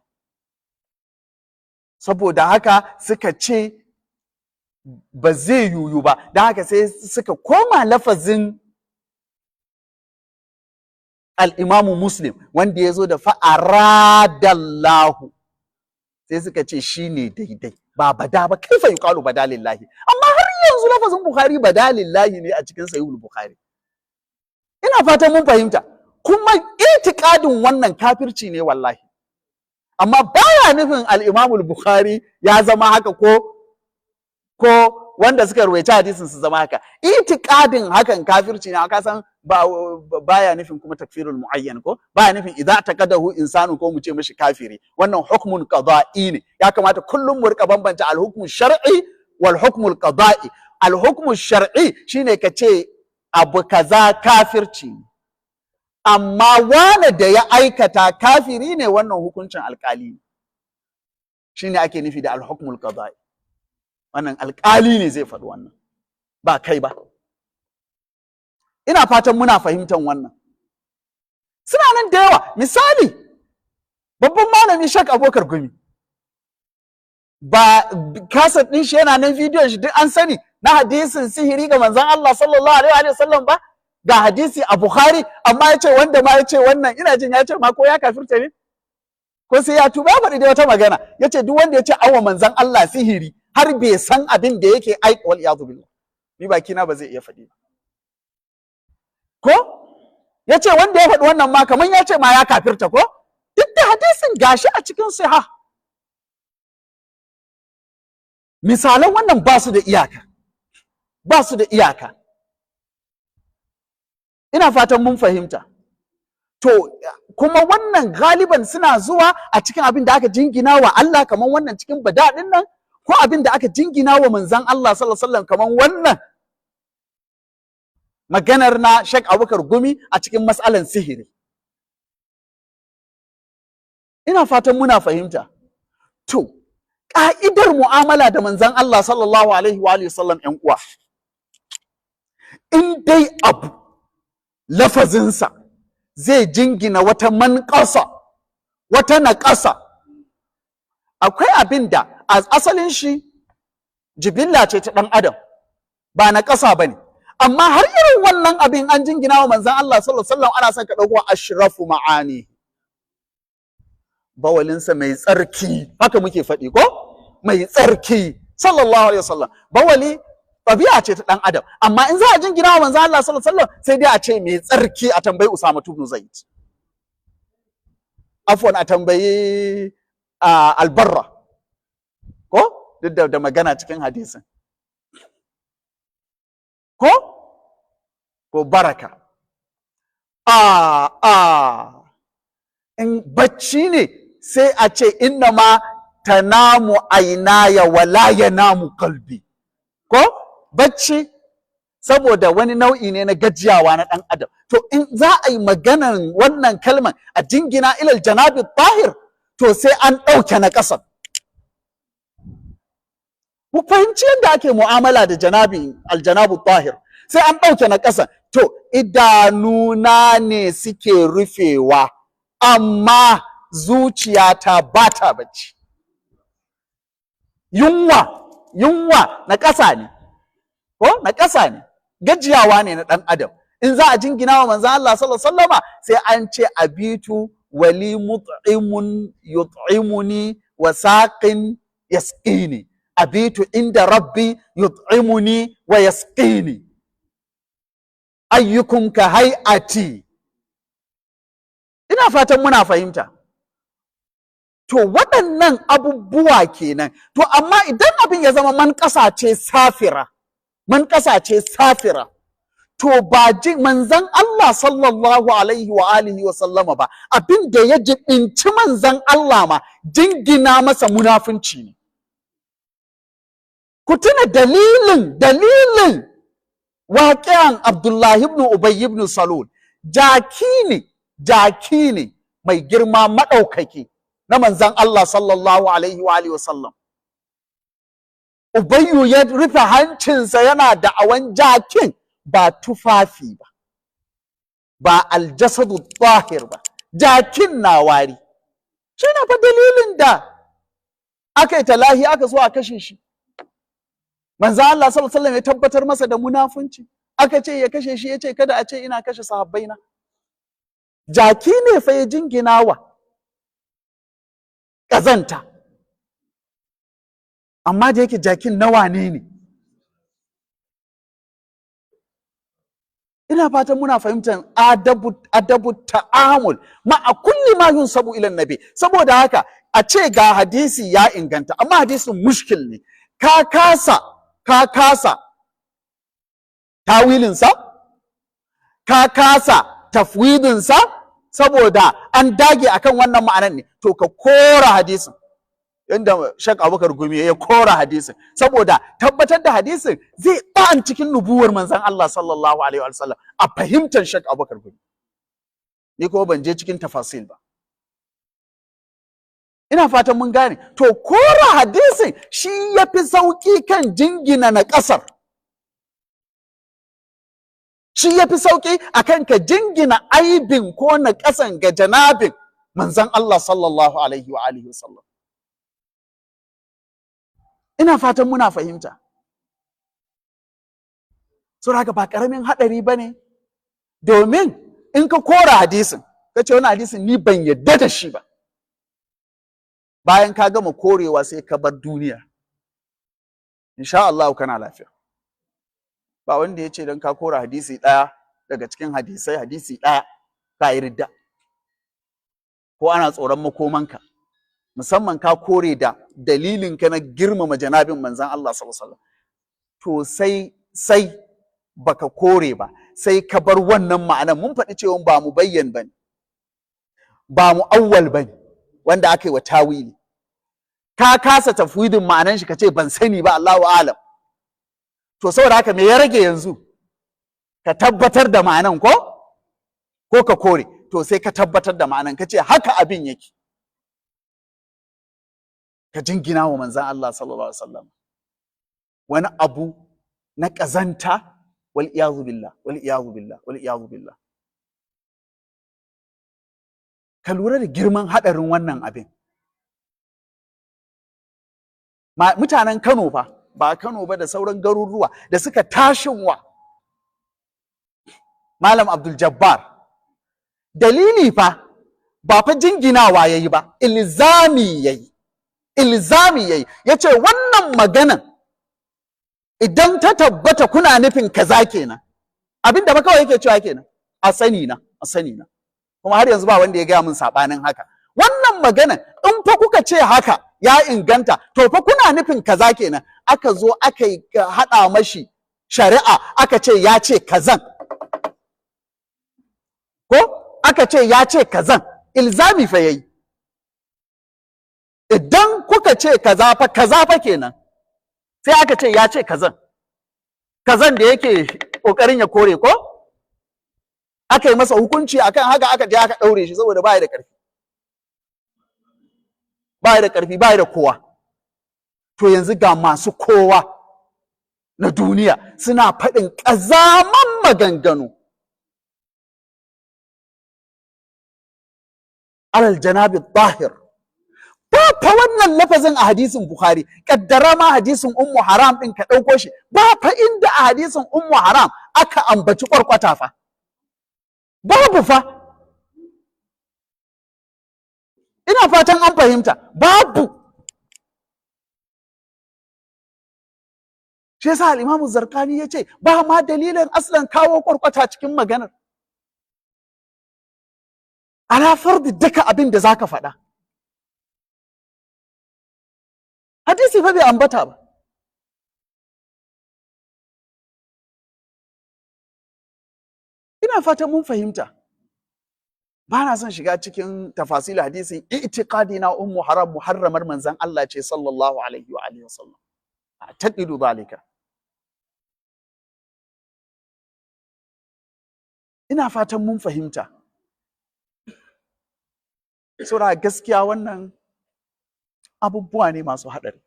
Saboda haka suka ce ba zai yuyu ba, don haka sai suka koma lafazin al'imamu Muslim wanda ya zo da fa'aradallahu, sai suka ce shi ne daidai, ba bada ba. Kaifa yuqalu badalillahi? Amma har yanzu lafazin Bukhari badalillahi ne a cikin Sahihul Bukhari. Ina fatan mun fahimta. Kuma itikadin wannan kafirci ne wallahi, amma baya nufin al-Imam Bukhari ya zama haka ko wanda suka ruwaici hadisin su zama haka. Itikadin hakan kafirci ne. Aka san ba baya nufin kuma takfirul muayyan, ko baya nufin idza taqadahu insanu ko mu ce mishi kafiri. Wannan hukmun qada'i ne. Ya kamata kullum mu rika bambanta al-hukmu shar'i wal hukmul qada'i. Al-hukmu shar'i shine ka ce abu kaza kafirci ne, amma wane da ya aikata kafiri ne, wannan hukuncin alkali ne. Shine ake nufi da al-hukmul qada'i. Wannan alkali ne zai faɗi wannan, ba kai ba. Ina fatan muna fahimtar wannan. Suna nan da yawa. Misali, babban malami Shak Abokar Gumi, ba kaset ɗin shi yana nan, bidiyon shi duk an sani, na hadisin sihiri ga manzon Allah sallallahu alaihi wa sallam ba. Ga hadisi a Bukhari, amma ya ce wanda ma ya ce wannan, ina jin ya ce ma ko ya kafirta ne ko sai ya tuba, ya faɗi dai wata magana. Ya ce duk wanda ya ce awa manzon Allah sihiri har bai san abin da yake ai, wal iyadu billah, ni baki na ba zai iya faɗi ba. Ko Ya ce wanda ya faɗi wannan ma kamar ya ce ma ya kafirta ko? Duk da hadisin gashi a cikin siha. Misalan wannan ba su da iyaka. Ba su da iyaka. Ina fatan mun fahimta. To, kuma wannan galiban suna zuwa a cikin abin da aka jingina wa Allah kamar wannan cikin badaɗin nan, ko abin da aka jingina wa manzan Allah sallallahu alaihi wasallam kamar wannan maganar na Sheikh Abubakar Gumi a cikin mas'alan sihiri. Ina fatan muna fahimta. To, ƙa'idar mu'amala da manzan Allah sallallahu alaihi wa sallam ‘yan uwa, in dai abu lafazinsa zai jingina wata manƙasa, wata naƙasa, akwai abin da a asalin shi jibilla ce ta ɗan adam, ba naƙasa ba ne. Amma har irin wannan abin an jingina wa manzan Allah sallallahu alaihi wasallam, ana son ka ɗauko ashrafu ma'ani. Bawalinsa mai tsarki, haka muke faɗi ko? Mai tsarki sallallahu alaihi wasallam. Bawali ɗabi'a ce ta ɗan adam, amma in za a jingina wa manzan Allah sallallahu alaihi wasallam sai dai a ce mai tsarki, a tambayi Usama ibn Zaid. Afwan, a tambayi Albarra ko? Duk da magana cikin hadisin. Ko? Ko baraka. In bacci ne sai a ce inna ma tanamu ainaya wala yanamu kalbi. Ko? Bacci saboda wani nau'i ne na gajiyawa na ɗan adam. To in za a yi maganan wannan kalman a jingina ilal janabi tahir, to sai an ɗauke na ƙasan. Mu fahimci yadda ake mu'amala da janabi aljanabu tahir, sai an ɗauke na ƙasan. To idanuna ne suke rufewa, amma zuciyata ba ta bacci. Yunwa na ƙasa ne, ko na ƙasa ne, gajiyawa ne na ɗan adam. In za a jingina wa manzon Allah sallallahu alaihi wasallama sai an ce abitu wali mut'imun yut'imuni wa saqin yasqini. Abitu inda rabbi yut'imuni wa yasqini. Ayyukum ka hay'ati. Ina fatan muna fahimta. To waɗannan abubuwa kenan. To amma idan abin ya zama manƙasa ce safira, manƙasa ce safira, to ba ji manzan Allah sallallahu alaihi wa alihi wa sallama ba, abin da ya jibinci manzan Allah ma jingina masa munafunci ne. Ku tuna dalilin waƙi'an Abdullahi ibn Ubay ibn Salul, jaki ne mai girma maɗaukaki na manzan Allah sallallahu alaihi wa alihi wa sallam. Ubayyu ya rufe hancinsa yana da'awan jakin ba tufafi ba, ba aljasadu tahir ba, jakin na wari. Shi ne fa dalilin da aka yi talahi aka so a kashe shi. Manzan Allah sallallahu alaihi wasallam ya tabbatar masa da munafunci. Aka ce ya kashe shi, ya ce kada a ce ina kashe sahabbaina. Jaki ne fa ya jinginawa ƙazanta. Amma da yake jakin nawa ne. Ina fatan muna fahimtar adabu ta'amul ma'a kulli ma yunsabu ila nabi. Saboda haka a ce ga hadisi ya inganta, amma hadisin mushkil ne. Ka kasa tawilinsa, ka kasa tafwidinsa, saboda an dage akan wannan ma'anar ne. To ka kora hadisin. Inda Sheikh Abubakar Gumi ya kora hadisin, saboda tabbatar da hadisin zai ba'an cikin nubuwar manzon Allah sallallahu alaihi wa sallam a fahimtar Sheikh Abubakar Gumi. Ni kuma ban je cikin tafasil ba. Ina fatan mun gane. To kora hadisin shi yafi sauki kan jingina na ƙasar. Shi yafi sauki akan ka jingina aibin ko na ƙasan ga janabin manzon Allah sallallahu alaihi wa alihi wa sallam. Ina fatan muna fahimta. Saboda haka ba ƙaramin haɗari ba ne, domin in ka kora hadisin, ka ce wani hadisin ni ban yadda da shi ba. Bayan ka gama korewa sai ka bar duniya. Insha Allah kana lafiya. Ba wanda ya ce don ka kora hadisi ɗaya daga cikin hadisai, hadisi ɗaya Ka yi ridda, ko ana tsoron makomanka, musamman ka kore da dalilinka na girmama janabin manzan Allah sallallahu alaihi wasallam. To sai baka kore ba, sai ka bar wannan ma'anan. Mun faɗi cewa ba mu bayyan bane, ba mu awwal bane wanda aka yi wa tawili. Ka kasa tafwidin ma'anan shi, ka ce ban sani ba, Allahu alam. To saboda haka me ya rage yanzu? Ka tabbatar da ma'anan ko ka kore. To sai ka tabbatar da ma'anan, ka ce haka abin yake, ka jingina wa manzan Allah sallallahu alaihi wasallam wani abu na ƙazanta, wal iyazu billah, wal iyazu billah, wal iyazu billah. Ka lura da girman haɗarin wannan abin. Mutanen Kano fa, ba Kano ba da sauran garuruwa da suka tashin wa Malam Abdul Jabbar dalili fa, ba fa jinginawa yayi ba, ilzami yayi, ilzami yayi. Yace wannan maganan idan ta tabbata kuna nufin kaza kenan. Abinda ba kawai yake cewa kenan, a sani na, a sani na. Kuma har yanzu ba wanda ya gaya min sabanin haka. Wannan maganan in fa kuka ce haka ya inganta, to fa kuna nufin kaza kenan. Aka zo aka yi haɗa mashi shari'a, aka ce ya ce kazan, ko aka ce ya ce kazan, ilzami fa yayi. Idan kuka ce kaza fa, kaza fa kenan. Sai aka ce ya ce kazan, kazan da yake kokarin ya kore, ko aka yi masa hukunci akan haka, aka je aka ɗaure shi saboda baya da ƙarfi, baya da ƙarfi, baya da kowa. To yanzu ga masu kowa na duniya suna faɗin ƙazaman maganganu alal janabi tahir. Ba fa wannan lafazin a hadisin Bukhari, kaddara ma hadisin Ummu Haram din ka ɗauko shi, ba fa inda a hadisin Ummu Haram aka ambaci kwarkwata fa, babu fa. Ina fatan an fahimta, babu. Shi yasa al-Imam Zarqani ya ce ba ma dalilin aslan kawo kwarkwata cikin maganar. Ala fardi duka abin da zaka faɗa. Hadisi fa bai ambata ba. Ina fatan mun fahimta. Ba na son shiga cikin tafasil hadisin. I'tiqadi na Ummu Haram muharramar manzon Allah ce sallallahu alaihi wa alihi wasallam. Taqidu zalika. Ina fatan mun fahimta. Saboda gaskiya wannan abubuwa ne masu haɗari.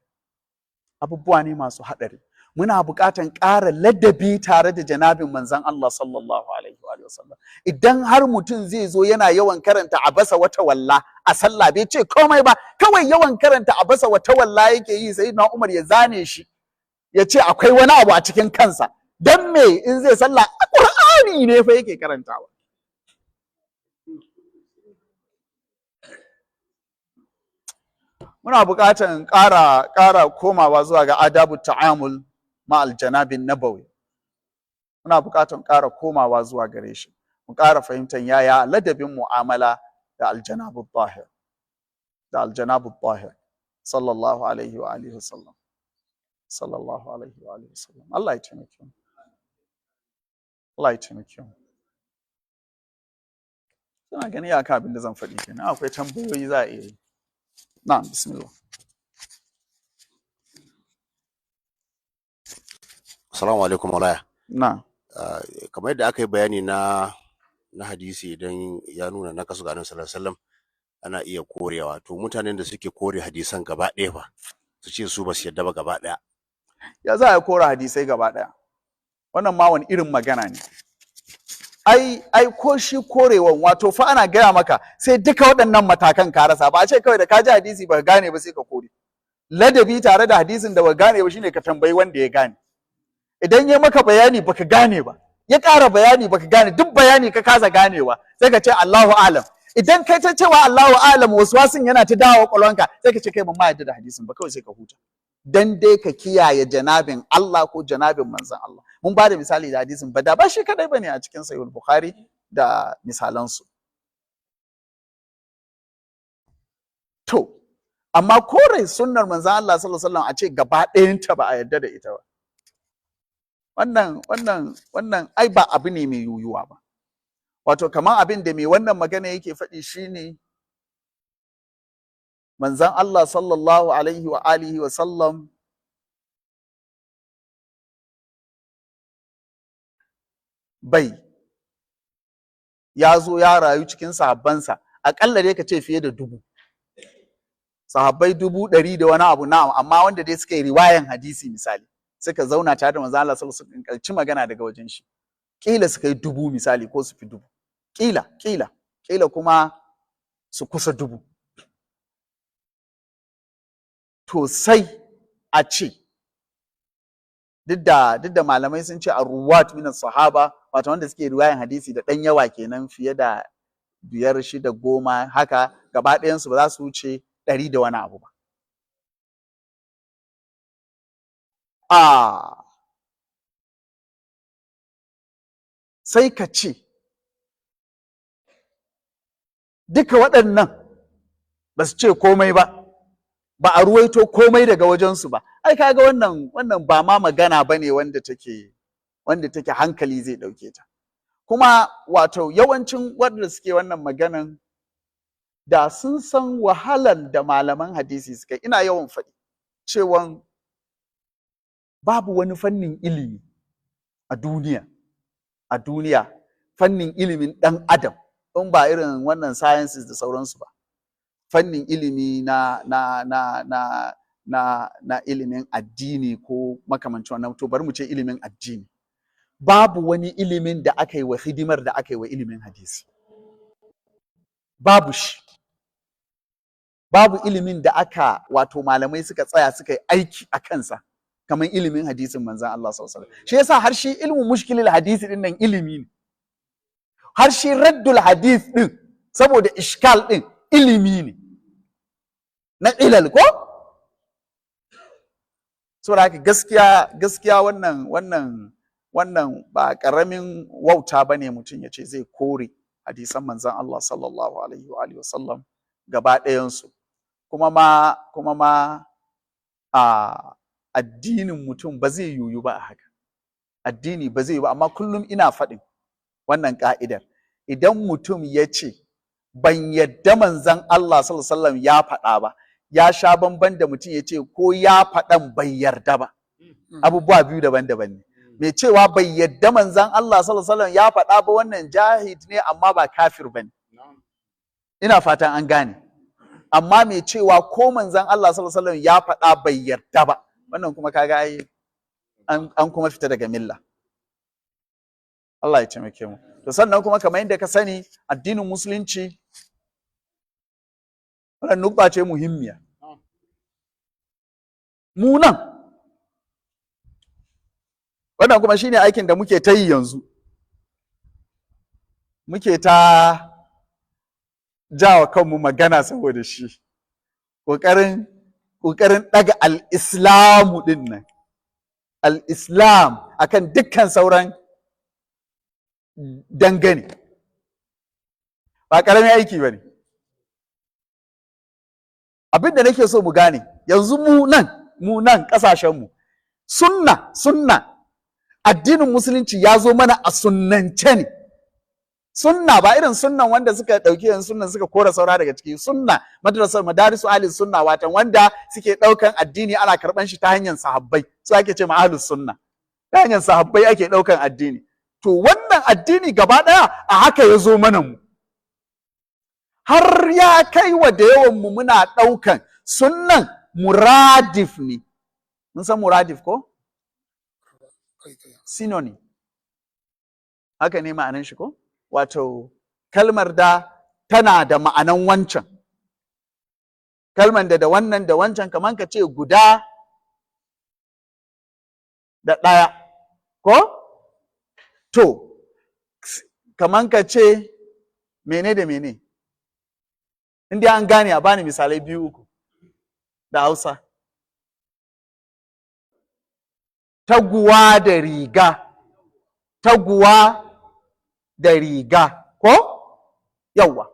Abubuwa ne masu haɗari. Muna buƙatan ƙara ladabi tare da janabin manzon Allah sallallahu alaihi wa sallam. Idan har mutum zai zo yana yawan karanta abasa wata walla a sallah, bai ce komai ba, kawai yawan karanta abasa wata walla yake yi, sai na Umar ya zane shi, ya ce akwai wani abu a cikin kansa. Dan me in zai sallah Qur'ani ne fa yake karantawa. Muna buƙatan ƙara komawa zuwa ga adabu ta'amul ma'al janabin nabawi. Muna buƙatan ƙara komawa zuwa gare shi, mu ƙara fahimtar yaya ladabin mu'amala da aljanabu tahir, da aljanabu tahir sallallahu alaihi wa alihi wasallam, sallallahu alaihi wa alihi wasallam. Allah ya taimake mu, Allah ya taimake mu. Ina gani ya ka abin da zan faɗi kenan. Akwai tambayoyi za a iya yi. Na'am, bismillah. Assalamu alaikum Maulaya. Na'am. Kamar yadda aka yi bayani na hadisi, idan ya nuna na kasu ga Annabi sallallahu alaihi wasallam ana iya korewa. To mutanen da suke kore hadisan gaba ɗaya fa, su ce su ba su yadda ba gaba ɗaya. Ya za a kore hadisai gaba ɗaya? Wannan ma wani irin magana ne. Ai ko shi korewan, wato fa ana gaya maka sai duka waɗannan matakan ka rasa. Ba a ce kawai da ka ji hadisi ba gane ba sai ka kore. Ladabi tare da hadisin da ba gane ba shine ka tambayi wanda ya gane. Idan ya maka bayani baka gane ba, ya ƙara bayani baka gane, duk bayani ka kasa ganewa, sai ka ce Allahu alam. Idan kai ta cewa Allahu alam, waswasin yana ta dawo kwakwalwanka, sai ka ce kai ban ma yadda da hadisin ba, kawai sai ka huta. Dan dai ka kiyaye janabin Allah ko janabin manzon Allah. Mun ba da misali da hadisin ba da ba shi kadai bane a cikin Sahih Bukhari da misalansu. Amma kore sunnar manzon Allah sallallahu alaihi wasallam a ce gaba ɗayanta ba a yarda da ita ba, wannan ai ba abu ne mai yuyuwa ba. Wato kamar abin da mai wannan magana yake faɗi shine, manzon Allah sallallahu alaihi wa alihi wa sallam bai ya zo ya rayu cikin sahabbansa aƙalla dai ka ce fiye da 1000 sahabbai, 100,000 da wani abu, na'am, amma wanda dai suka yi riwayan hadisi, misali suka zauna tare da manzon Allah sallallahu alaihi wasallam, kalci magana daga wajen shi, kila suka yi 1000 misali, ko su fi 1000, kila kila kila kuma su kusa 1000. To sai a ce duk da malamai sun ce arruwat min sahaba, wato wanda suke riwayan hadisi da ɗan yawa kenan, fiye da 5, 6, 10 haka, gaba ɗayansu ba za su wuce 100 da wani abu ba. Sai ka ce duka waɗannan ba su ce komai ba, ba a ruwaito komai daga wajensu ba. Ai kaga wannan ba ma magana bane wanda take hankali zai ɗauke ta. Kuma wato yawancin wanda suke wannan maganan da sun san wahalan da malaman hadisi suka, ina yawan faɗi cewan babu wani fannin ilimi a duniya fannin ilimin ɗan adam in ba irin wannan sciences da sauransu ba, fannin ilimi na na na na na na ilimin addini ko makamancin wannan, to bari mu ce ilimin addini, babu wani ilimin da aka yi wa hidimar da aka yi wa ilimin hadisi. Babu shi. Babu ilimin da aka wato malamai suka tsaya suka yi aiki a kansa kamar ilimin hadisin manzon Allah sallallahu alaihi wasallam. Shi yasa har shi ilmu mushkilil hadisi din nan ilimi ne, har shi raddul hadith din saboda ishkal din ilimi ne na ilal ko. Saboda haka gaskiya wannan ba karamin wauta bane mutum ya ce zai kore hadisan manzon Allah sallallahu alaihi wa alihi wasallam gaba ɗayan su. Kuma ma a addinin mutum ba zai yuyu ba a haka, addini ba zai yiwu ba. Amma kullum ina faɗin wannan ka'idar, idan mutum ya ce ban yadda manzon Allah sallallahu alaihi wasallam ya faɗa ba, ya sha bamban da mutum ya ce ko ya faɗan bai yarda ba. Abubuwa biyu daban-daban ne. Mai cewa bai yadda manzon Allah sallallahu alaihi wasallam ya faɗa ba, wannan jahid ne amma ba kafir bane. Ina fatan an gane. Amma mai cewa ko manzon Allah sallallahu alaihi wasallam ya faɗa bai yarda ba, wannan kuma kaga ai an kuma fita daga milla. Allah ya taimake mu. To sannan kuma kamar yadda ka sani, addinin musulunci wannan nukta ce muhimmiya. Mu nan wannan kuma shine aikin da muke ta yi yanzu, muke ta jawa kanmu magana saboda shi, ƙoƙarin ɗaga al-islamu ɗin nan, al-islam akan dukkan sauran dangane. Ba ƙaramin aiki ba ne. Abin da nake so mu gane yanzu, mu nan ƙasashenmu, sunna addinin musulunci ya zo mana a sunnance ne. Sunna ba irin sunnan wanda suka ɗauki yanzu sunnan suka kora saura daga ciki. Sunna madrasar madarisu ahli sunna, watan wanda suke ɗaukan addini ana karɓan shi ta hanyar sahabbai, su ake ce ma ahlus sunna. Ta hanyar sahabbai ake ɗaukan addini. To wannan addini gaba ɗaya a haka ya zo mana mu, har ya kai wa da yawan mu muna ɗaukan sunnan muradif ne. Mun san muradif ko? Synonym. Haka ne ma'anan shi ko? Wato kalmar da tana da ma'anan wancan, kalmar da wannan da wancan, kamar ka ce guda da ɗaya ko? To kamar ka ce mene da mene, in dai an gane a bani misalai 2, 3 da Hausa. Taguwa da riga, taguwa da riga ko? Yawwa.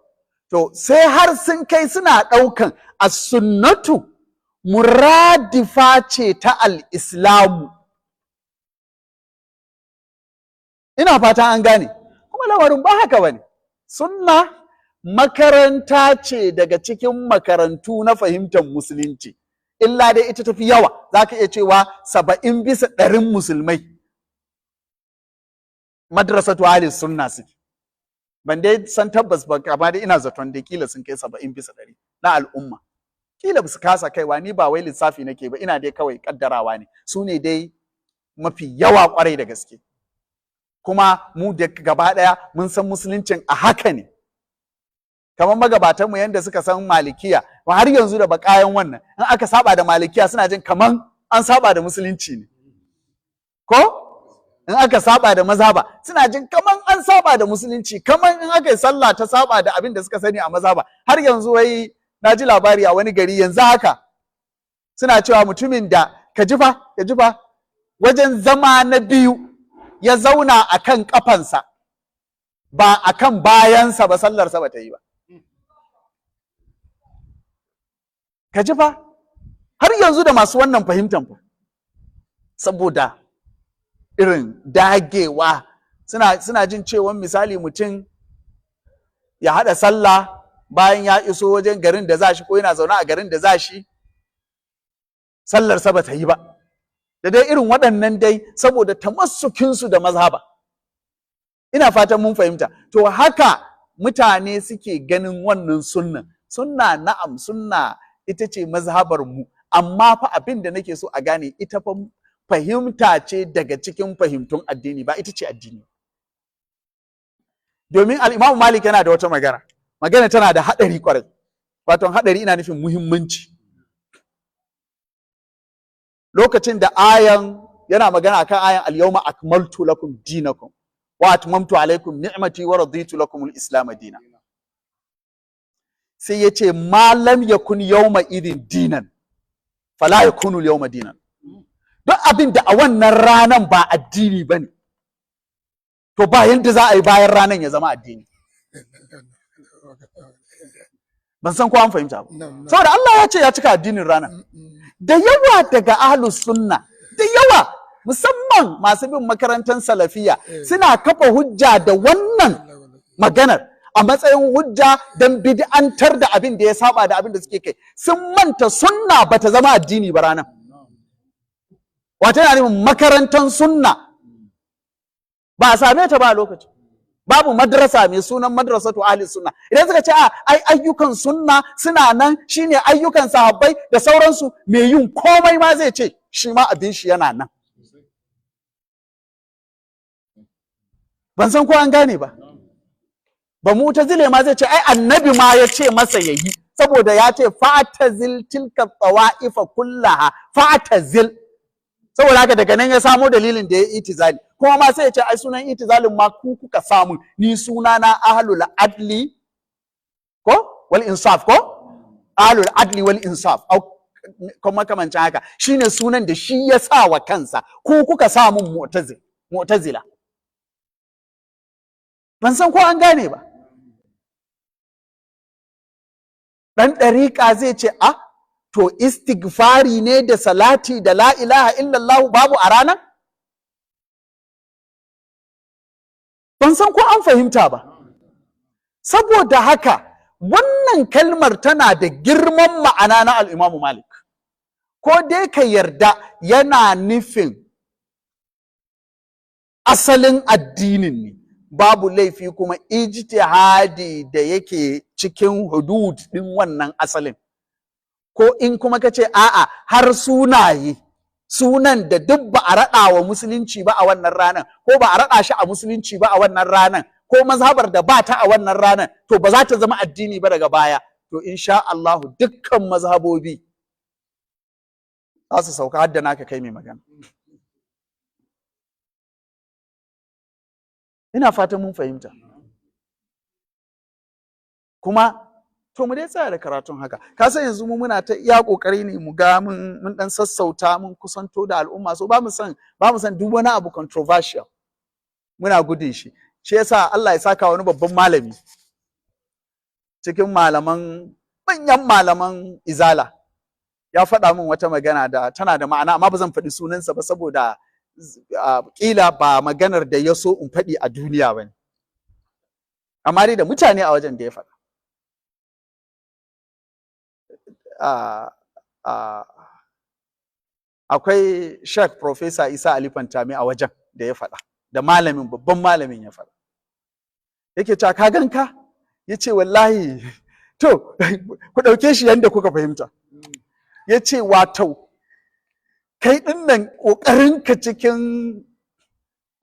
To sai har sun kai suna ɗaukan as-sunnatu muradifa ce ta al-islamu. Ina fata an gane. Kuma lamarin ba haka bane. Sunna makaranta ce daga cikin makarantu na fahimtar musulunci. Illa dai ita tafi yawa, za ka iya cewa 70% musulmai madrasatu ahli sunna suke. Ban dai san tabbas ba, amma dai ina zaton dai kila sun kai 70% na al'umma. Kila su kasa kaiwa, ni ba wai lissafi nake ba, ina dai kawai kaddarawa ne. Su ne dai mafi yawa kwarai da gaske. Kuma mu da gaba ɗaya mun san musuluncin a haka ne. Kamar magabatanmu yadda suka san malikiya, har yanzu da bakayan wannan, in aka saba da malikiya suna jin kaman an saba da musulunci ne. Ko? In aka saba da mazhaba suna jin kaman an saba da musulunci, kaman in aka yi sallah ta saba da abin da suka sani a mazhaba. Har yanzu wai na ji labari a wani gari yanzu haka suna cewa mutumin da ka ji fa wajen zama na biyu ya zauna a kan kafansa ba a kan bayansa ba, sallarsa ba ta yi ba. Ka ji fa har yanzu da masu wannan fahimtan fa, saboda irin dagewa suna jin cewa misali mutum ya haɗa sallah bayan ya iso wajen garin da za shi ko yana zaune a garin da za shi, sallarsa ba ta yi ba. Da dai irin waɗannan dai saboda tamassukinsu da mazhaba. Ina fatan mun fahimta. To haka mutane suke ganin wannan sunnan. Sunna na'am, sunna ita ce mazhabar mu, amma fa abin da nake so a gane, ita fa fahimta ce daga cikin fahimtun addini, ba ita ce addini. Domin al-Imam Malik yana da wata magana. Magana tana da haɗari kwarai. Wato haɗari ina nufin muhimmanci. Lokacin da ayan yana magana akan ayan al-yawma akmaltu lakum dinakum wa atmamtu alaikum ni'mati wa raditu lakum al-islam dinan. Sai yace ma lam yakun yawma idin dinan fala yakunu al-yawma dinan. Duk abin da a wannan ranan ba addini bane, to ba yanda za a yi bayan ranan ya zama addini. Ban san ko an fahimta ba. Saboda Allah ya ce ya cika addinin ranan. Da yawa daga ahlus sunna, da yawa musamman masu bin makarantar salafiya, suna kafa hujja da wannan maganar a matsayin hujja don bid'antar da abin da ya saba da abin da suke kai. Sun manta sunna bata zama addini ba ranan. Wato yana nufin makarantar sunna ba a same ta ba a lokacin. Babu madrasa mai sunan madrasatu ahli sunna. Idan suka ce a ai ayyukan sunna suna nan, shine ayyukan sahabbai da sauransu, mai yin komai ma zai ce shi ma abin shi yana nan. Ban san ko an gane ba. Ba mu'tazile ma zai ce ai annabi ma ya ce masa yayi, saboda ya ce fa'tazil tilka tawa'ifa kullaha fa'tazil. Saboda haka daga nan ya samo dalilin da ya itizali. Kuma ma sai ya ce ai sunan itizalin ma ku kuka samu, ni suna na ahlul adli ko wal insaf, ko ahlul adli wal insaf au kuma makamancin haka, shine sunan da shi ya sa wa kansa, ku kuka samu mu'tazila. Ban san ko an gane ba. Dan ɗariƙa zai ce a to istighfari ne da salati da la ilaha illallah babu a ranar? Ban san ko an fahimta ba. Saboda haka wannan kalmar tana da girman ma'ana na al-Imam Malik. Ko dai ka yarda yana nufin asalin addinin ne, babu laifi kuma ijtihadi da yake cikin hudud din wannan asalin. Ko in kuma ka ce a'a har sunaye, sunan da duk ba a raɗa wa musulunci ba a wannan ranan, ko ba a raɗa shi a musulunci ba a wannan ranan, ko mazhabar da ba ta a wannan ranan, to ba za ta zama addini ba daga baya. To insha Allahu dukkan mazhabobi za su sauka hadda naka kai mai magana. Ina fatan mun fahimta. Kuma to mu dai tsaya da karatun haka. Ka san yanzu mu muna ta iya kokari ne mu ga mun dan sassauta, mun kusanto da al'umma, so ba mu san duk wani abu controversial, muna gudun shi. Shi yasa Allah ya saka wani babban malami Cikin malaman, manyan malaman Izala, ya faɗa min wata magana da tana da ma'ana, amma ba zan faɗi sunansa ba saboda ƙila ba maganar da ya so in faɗi a duniya ba ne. Amma dai da mutane a wajen da ya faɗa. Akwai Sheikh Professor Isa Ali Fantami a wajen da ya faɗa, da malamin, babban malamin ya faɗa. Yake cewa, ka ganka? Ya ce wallahi, to, ku ɗauke shi yadda kuka fahimta. Ya ce wato, kai ɗin nan ƙoƙarinka cikin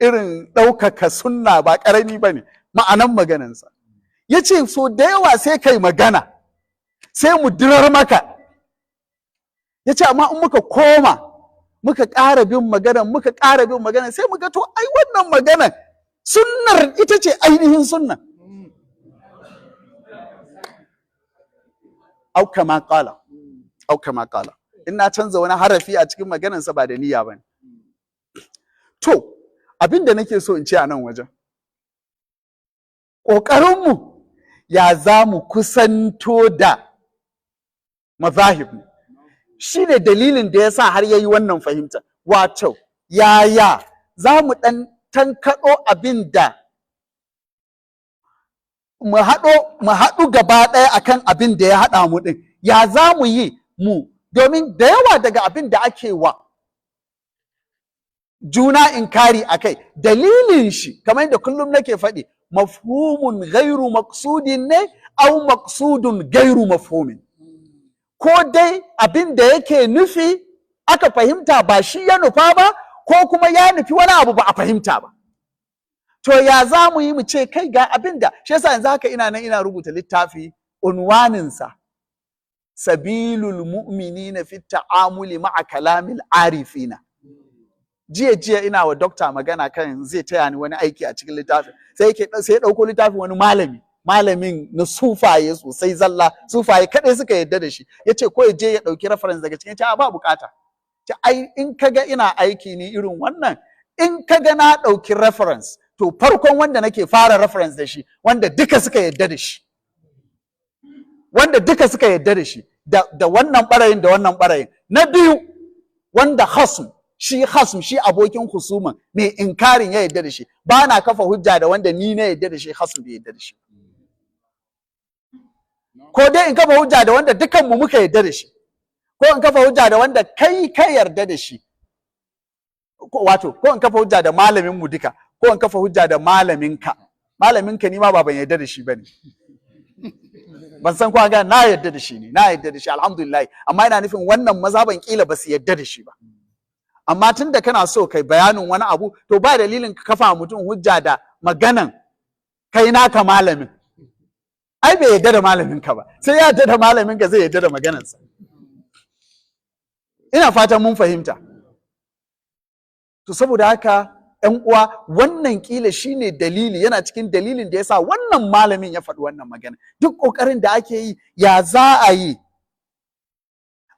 irin ɗaukaka sunna ba ƙarami ba ne, ma'anan maganansa. Ya ce so da yawa sai kai magana, sai mu dirar maka. Ya ce amma in muka koma, muka ƙara bin magana, muka ƙara bin magana, sai muga to ai wannan magana sunnar ita ce ainihin sunna. Au kama qala, au kama qala. In na canza wani harafi a cikin maganarsa ba da niyya bane. To, abin da nake so in ce a nan wajen, ƙoƙarinmu ya za mu kusanto da mazahib ne. Shi ne dalilin da ya sa har ya yi wannan fahimta. Wato, yaya za mu ɗan tankaɗo abin da mu haɗu gaba ɗaya akan abin da ya haɗa mu ɗin. Ya za mu yi mu, domin da yawa daga abin da ake wa juna inkari a kai, dalilin shi, kamar yadda kullum nake faɗi, mafhumun gairu maqsudin ne au maqsudun gairu mafhumin. Ko dai abin da yake nufi aka fahimta ba shi ya nufa ba, ko kuma ya nufi wani abu ba a fahimta ba. To ya za mu yi mu ce kai ga abin da shi yasa yanzu haka ina nan ina rubuta littafi, unwaninsa sabilul mu'minina fi ta'amuli ma'a kalamil arifina. Jiya jiya ina wa dokta magana kan zai taya ni wani aiki a cikin littafin, sai ya ɗauko littafin wani malami, malamin na sufaye sosai, zalla sufaye kaɗai suka yadda da shi. Ya ce ko ya je ya ɗauki reference daga cikin, ce ba bukata. Ce ai in kaga ina aiki ni irin wannan, in kaga na ɗauki reference, to farkon wanda nake fara reference da shi, wanda duka suka yadda da shi, wanda duka suka yadda da shi, da wannan ɓarayin da wannan ɓarayin. Na biyu, wanda khasm, shi khasm, shi abokin husuman mai inkarin ya yadda da shi. Ba na kafa hujja da wanda ni na yadda da shi, khasm bai yadda da shi. Ko dai in kafa hujja da wanda dukanmu muka yadda da shi, ko in kafa hujja da wanda kai ka yarda da shi, wato ko in kafa hujja da malamin mu duka, ko in kafa hujja da malaminka. Malaminka ni ma ba ban yarda da shi bane, ban san ko ga na yarda da shi ne, na yarda da shi alhamdulillah, amma ina nufin wannan mazhaban kila ba su yarda da shi ba. Amma tunda kana so kai bayanin wani abu, to ba dalilin ka kafa mutum hujja da maganan kai naka malamin. Ai bai yarda da malaminka ba, sai ya yarda da malaminka zai yarda da maganansa. Ina fatan mun fahimta. To saboda haka ƴan uwa, wannan kila shine dalili, yana cikin dalilin da yasa wannan malamin ya faɗi wannan magana. Duk ƙoƙarin da ake yi, ya za a yi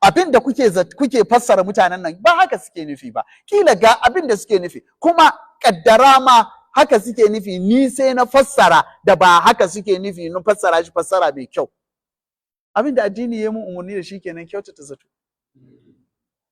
abin da kuke fassara mutanen nan ba haka suke nufi ba, kila ga abin da suke nufi, kuma kaddara ma haka suke nufi, ni sai na fassara da ba haka suke nufi, na fassara shi fassara mai kyau. Abin da addini ya mun umarni da shi kenan, kyautata zato,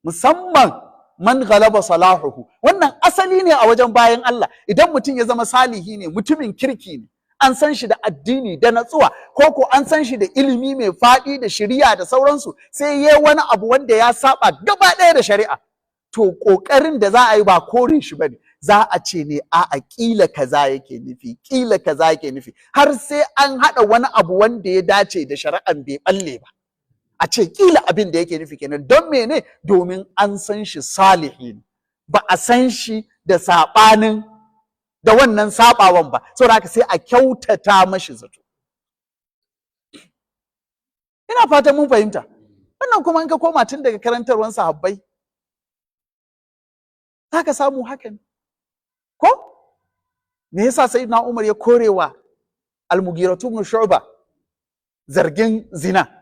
musamman man galaba salahuhu. Wannan asali ne a wajen bayan Allah. Idan mutum ya zama salihi ne, mutumin kirki ne, an san shi da addini da natsuwa, ko ko an san shi da ilimi mai faɗi da shari'a da sauransu, sai ya wani abu wanda ya saba gaba ɗaya da shari'a, to ƙoƙarin da za a yi ba kore shi bane, za a ce ne a ƙila kaza yake nufi, ƙila kaza yake nufi, har sai an haɗa wani abu wanda ya dace da shari'an bai balle ba, a ce ƙila abin da yake nufi kenan. Don mene? Domin an san shi salihi ne, ba a san shi da saɓanin da wannan saɓawan ba, saboda haka sai a kyautata mashi zato. Ina fatan mun fahimta wannan. Kuma in ka koma tun daga karantarwan sahabbai, za ka samu haka ne. Ko me yasa Sayyidina Umar ya korewa Al-Mughira ibn Shu'ba zargin zina?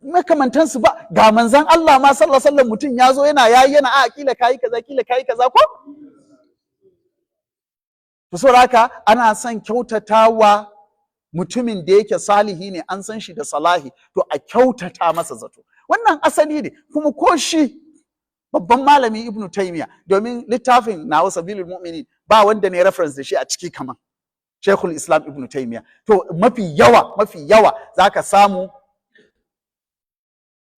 Makamantansu ba ga manzon Allah ma sallallahu alaihi wasallam, mutum ya zo yana yayi yana a kila kayi kaza, kila kayi kaza, ko To saboda haka ana son kyautatawa mutumin da yake salihi ne, an san shi da salahi, to a kyautata masa zato. Wannan asali ne. Kuma ko shi babban malami Ibn Taymiya, domin littafin nawa Sabilul Mu'minin ba wanda ne reference da shi a ciki kaman Sheikhul Islam Ibn Taymiya. To mafi yawa zaka samu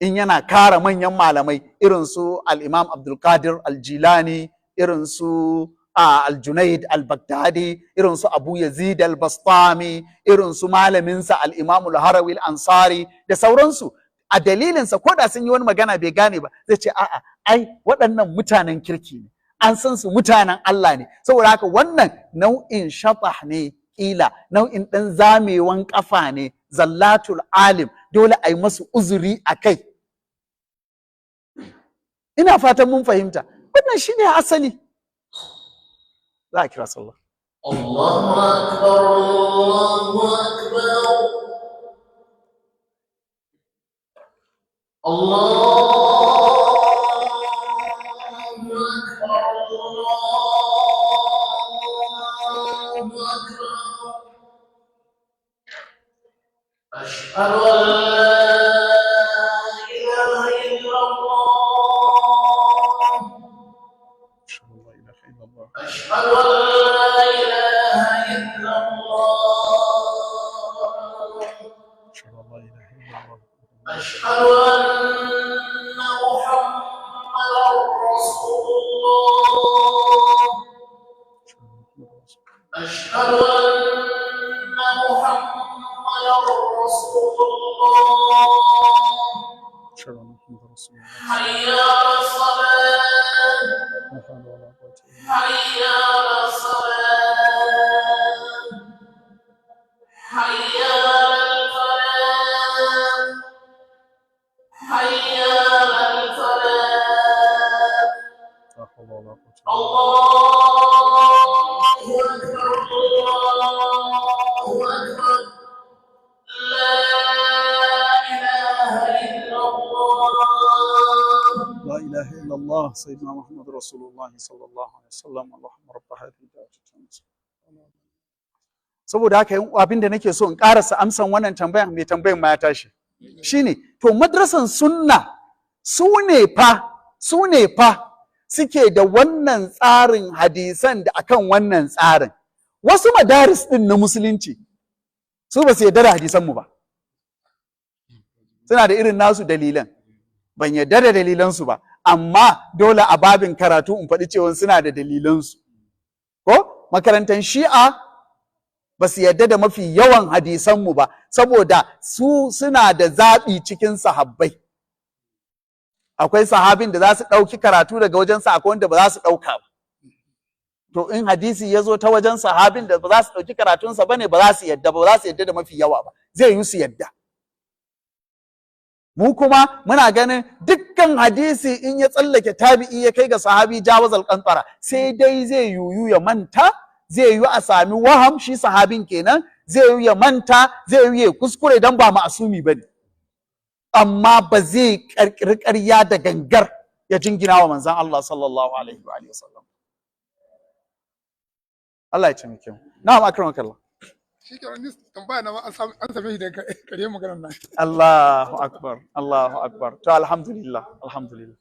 in yana kara manyan malamai irin su al-Imam Abdul Qadir Al-Jilani, irin su Al-Junaid Al-Baghdadi, irin su Abu Yazid Al-Bastami, irin su malaminsa Al-Imam Al-Harawi Al-Ansari da sauransu. A dalilinsa, ko da sun yi wani magana bai gane ba, zai ce a'a, ai waɗannan mutanen kirki ne, an san su mutanen Allah ne. Saboda haka wannan nau'in shatah ne, ƙila nau'in ɗan zamewan ƙafa ne, zallatul alim, dole a yi masu uzuri a kai. Ina fatan mun fahimta. Wannan shine asali. Za a kira sallah. الله أكبر، الله أكبر، الله أكبر، الله أكبر. أشهد أن لا إله إلا الله. أشهد أن لا إله إلا الله. أشهد أن محمدا رسول الله. أشهد أن محمدا رسول الله. حي على الصلاة، حي على الصلاة، حي على الفلاح، حي على الفلاح. الله أكبر، الله أكبر، لا إله إلا الله. لا إله إلا الله، سيدنا محمد رسول الله صلى الله عليه وسلم. اللهم رب هذه الدعوة التامة. Saboda haka abin da nake so in karasa amsan wannan tambayan, mai tambayan ma ya tashi, shine to madrasan sunna su ne fa suke da wannan tsarin hadisan da akan wannan tsarin. Wasu madaris din na musulunci su ba su yarda da hadisan mu ba, suna da irin nasu dalilan. Ban yarda da dalilansu ba, amma dole a babin karatu in faɗi cewa suna da dalilansu. Ko makarantar Shi'a ba su yarda da mafi yawan hadisanmu ba, saboda su suna da zaɓi cikin sahabbai. Akwai sahabin da za su ɗauki karatu daga wajensa, akwai wanda ba za su ɗauka ba. To in hadisi ya zo ta wajen sahabin da ba za su ɗauki karatunsa ba ne, ba za su yarda ba, ba za su yarda da mafi yawa ba. Zai yi su yarda. Mu kuma muna ganin dukkan hadisi in ya tsallake tabi'i ya kai ga sahabi, jawazal qantara, sai dai zai yuyu ya manta, zai yiwu a sami waham, shi sahabin kenan, zai yiwu ya manta, zai yiwu ya kuskure dan ba ma'asumi bane, amma ba zai karkiri ƙarya da gangar ya jingina wa manzon Allah sallallahu alaihi wa alihi wasallam. Allah ya taimake mu. Na'am, akramakallah. Shi ke ni tambaya na ma an same shi da kare maganar nan. Allahu akbar, Allahu akbar. To alhamdulillah, alhamdulillah.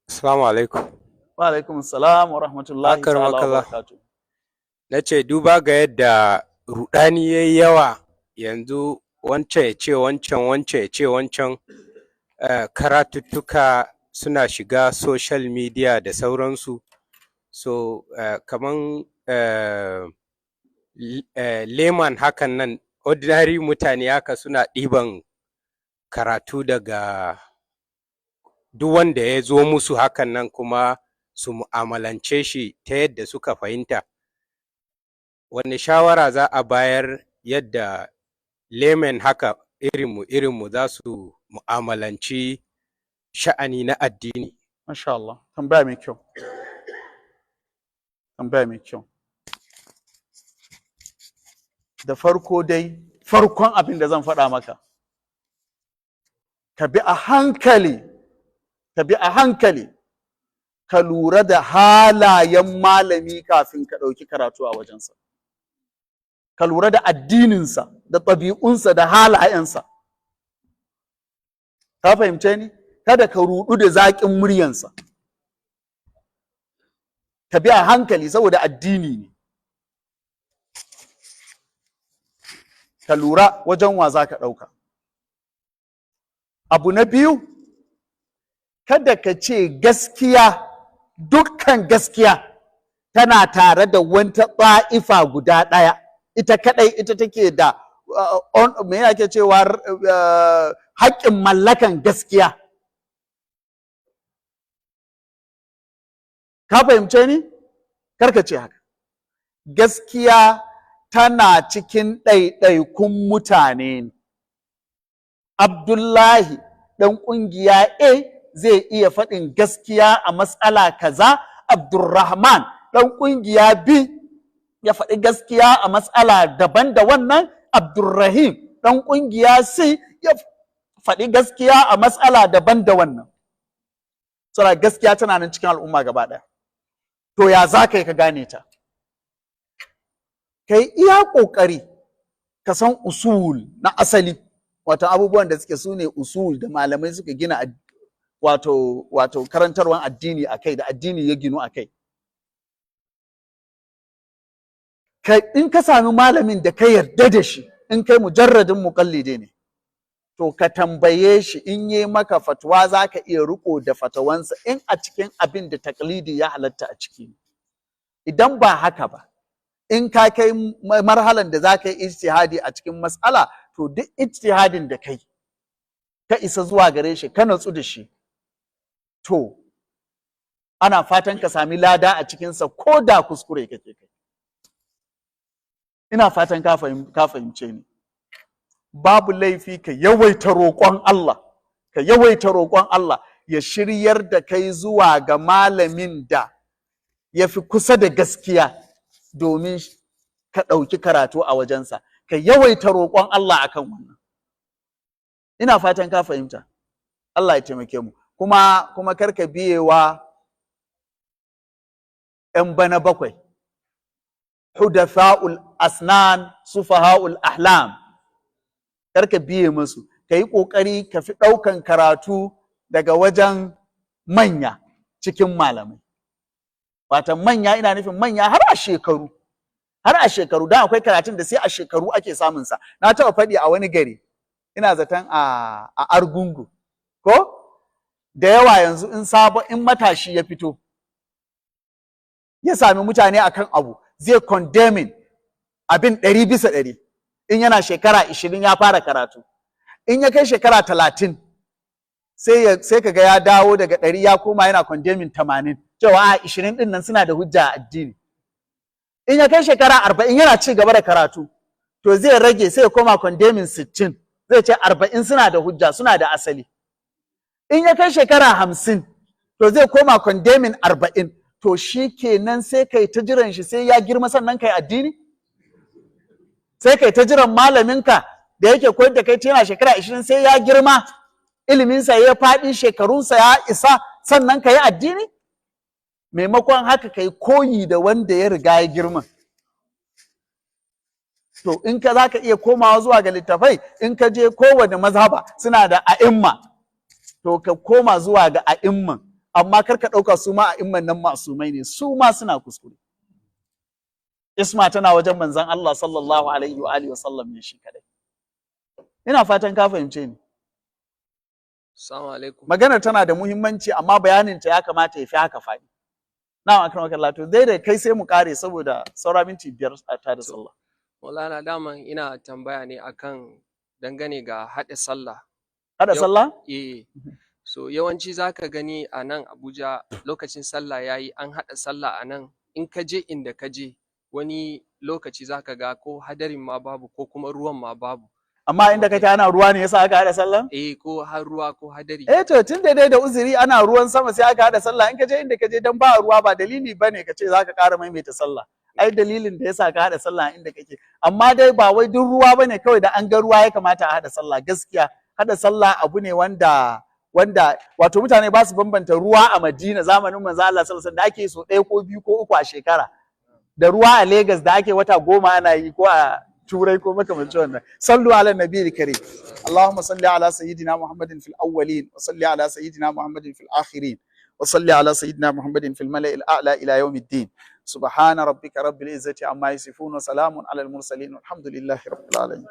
Assalamu alaikum. Wa alaikum assalam wa rahmatullahi ta'ala wa Akramakallah. barakatuh. Na ce duba ga yadda rudani ya yi yawa yanzu, wancan ya ce wancan, wancan ya ce wancan, karatuttuka suna shiga social media da sauransu. So kaman layman hakan nan, ordinary mutane haka, suna ɗiban karatu daga duk wanda ya zo musu hakan nan, kuma su mu'amalance shi ta yadda suka fahimta. Wani shawara za a bayar yadda laymen haka irinmu irinmu za su mu'amalanci sha'ani na addini? Masha Allah, tambaya mai kyau. Tambaya mai kyau. Da farko dai, farkon abin da zan faɗa maka, ka bi a hankali. Ka bi a hankali, ka lura da halayen malami kafin ka ɗauki karatu a wajensa. Ka lura da addininsa, da ɗabi'unsa, da halayensa. Ka fahimce ni? Kada ka ruɗu da zaƙin muryansa. Ka bi a hankali saboda addini ne. Ka lura wajen wa za ka ɗauka. Abu na biyu, kada ka ce gaskiya, dukkan gaskiya tana tare da wata ɗa'ifa guda ɗaya. Ita kaɗai ita take da me ake cewa haƙƙin mallakan gaskiya. Ka fahimce ni? Karka ce haka. Gaskiya tana cikin ɗaiɗaikun mutane ne. Abdullahi ɗan ƙungiya A zai iya faɗin gaskiya a matsala kaza, Abdurrahman ɗan ƙungiya B ya faɗi gaskiya a matsala daban da wannan, Abdurrahim ɗan ƙungiya C ya faɗi gaskiya a matsala daban da wannan. Saboda gaskiya tana nan cikin al'umma gaba ɗaya. To ya za ka yi ka gane ta? Ka yi iya ƙoƙari ka san usul na asali, wato abubuwan da suke su ne usul da malamai suka gina wato karantarwan addini a kai, da addini ya ginu a kai. In ka sami malamin da ka yarda da shi, in kai mujarradin muƙallidi ne, to ka tambaye shi, in yi maka fatwa za ka iya riƙo da fatawansa in a cikin abin da taklidi ya halatta a ciki. Idan ba haka ba, in ka kai marhalan da za ka yi ijtihadi a cikin mas'ala, to duk ijtihadin da kai ka isa zuwa gare shi, ka natsu da shi, to ana fatan ka sami lada a cikinsa ko da kuskure kake kai. Ina fatan ka fahimce ni. Babu laifi ka yawaita roƙon Allah, ka yawaita roƙon Allah ya shiryar da kai zuwa ga malamin da ya fi kusa da gaskiya domin ka ɗauki karatu a wajensa. Ka yawaita roƙon Allah akan wannan. Ina fatan ka fahimta. Allah ya taimake mu. Kuma karka biyewa 'yan bana bakwai, hudatha'ul asnan, sufaha'ul ahlam. Karka biye musu. Ka yi ƙoƙari ka fi ɗaukan karatu daga wajen manya cikin malamai. Watan manya, ina nufin manya har a shekaru. Har a shekaru, don akwai karatun da sai a shekaru ake samun sa. Na taɓa faɗi a wani gari, ina zaton a Argungu, ko? Da yawa yanzu in sabo, in matashi ya fito, ya sami mutane akan abu, zai condemning abin 100%. In yana shekara 20 ya fara karatu. In ya kai shekara 30, sai kaga ya dawo daga 100 ya koma yana condemning 80. Cewa a 20 ɗin nan suna da hujja a addini. In ya kai shekara 40 yana ci gaba da karatu, to zai rage sai ya koma condemning 60. Zai ce 40 suna da hujja, suna da asali. In ya kai shekara 50, to zai koma condemning 40. To shi kenan sai kai ta jiran shi sai ya girma sannan kai addini? Sai kai ta jiran malaminka da yake koyar da kai yana shekara 20 sai ya girma, iliminsa ya faɗi, shekarunsa ya isa sannan ka yi addini? Maimakon haka kai koyi da wanda ya riga ya girma. To in ka za ka iya komawa zuwa ga littafai, in ka je kowane mazhaba suna da a'imma, to ka koma zuwa ga a'imman, amma kar ka ɗauka su ma a'imman nan masumai ne, su ma suna kuskure. Isma tana wajen manzon Allah sallallahu alaihi wa alihi wasallam ne shi kadai. Ina fatan ka fahimce ni. Assalamu alaikum. Maganar tana da muhimmanci, amma bayanin ta ya kamata ya fi haka faɗi. Na'am, akramaka Allah, to dai da kai sai mu kare saboda saura minti 5 a tada sallah. Maulana, daman ina tambaya ne akan dangane ga haɗa sallah. Haɗa sallah? Eh. So yawanci zaka gani a nan Abuja lokacin sallah yayi an haɗa sallah a nan, in ka je inda ka je wani lokaci zaka ga ko hadarin ma babu ko kuma ruwan ma babu. Amma inda kake ana ruwa ne yasa aka haɗa sallah? Eh, ko har ruwa ko hadari. Eh, to tun da dai da uzuri ana ruwan sama sai aka haɗa sallah, in ka je inda ka je dan ba ruwa ba dalili bane ka ce zaka ƙara maimaita sallah. Ai dalilin da yasa ka haɗa sallah inda kake. Amma dai ba wai duk ruwa bane kawai da an ga ruwa ya kamata a haɗa sallah. Gaskiya haɗa sallah abu ne wanda Wanda wato mutane ba su bambanta ruwa a Madina zamanin manzo Allah sallallahu alaihi wasallam da ake so ɗaya ko biyu ko uku a shekara, da ruwa a Lagos da ake wata 10 ana yi, ko a Turai ko makamancin wannan. Sallu ala nabiyil karim. Allahumma salli ala sayyidina Muhammadin fil awwalin, wa salli ala sayyidina Muhammadin fil akhirin, wa salli ala sayyidina Muhammadin fil mala'il a'la ila yawmiddin. Subhana rabbika rabbil izzati amma yasifun, wa salamun ala al mursalin, walhamdulillahi rabbil alamin.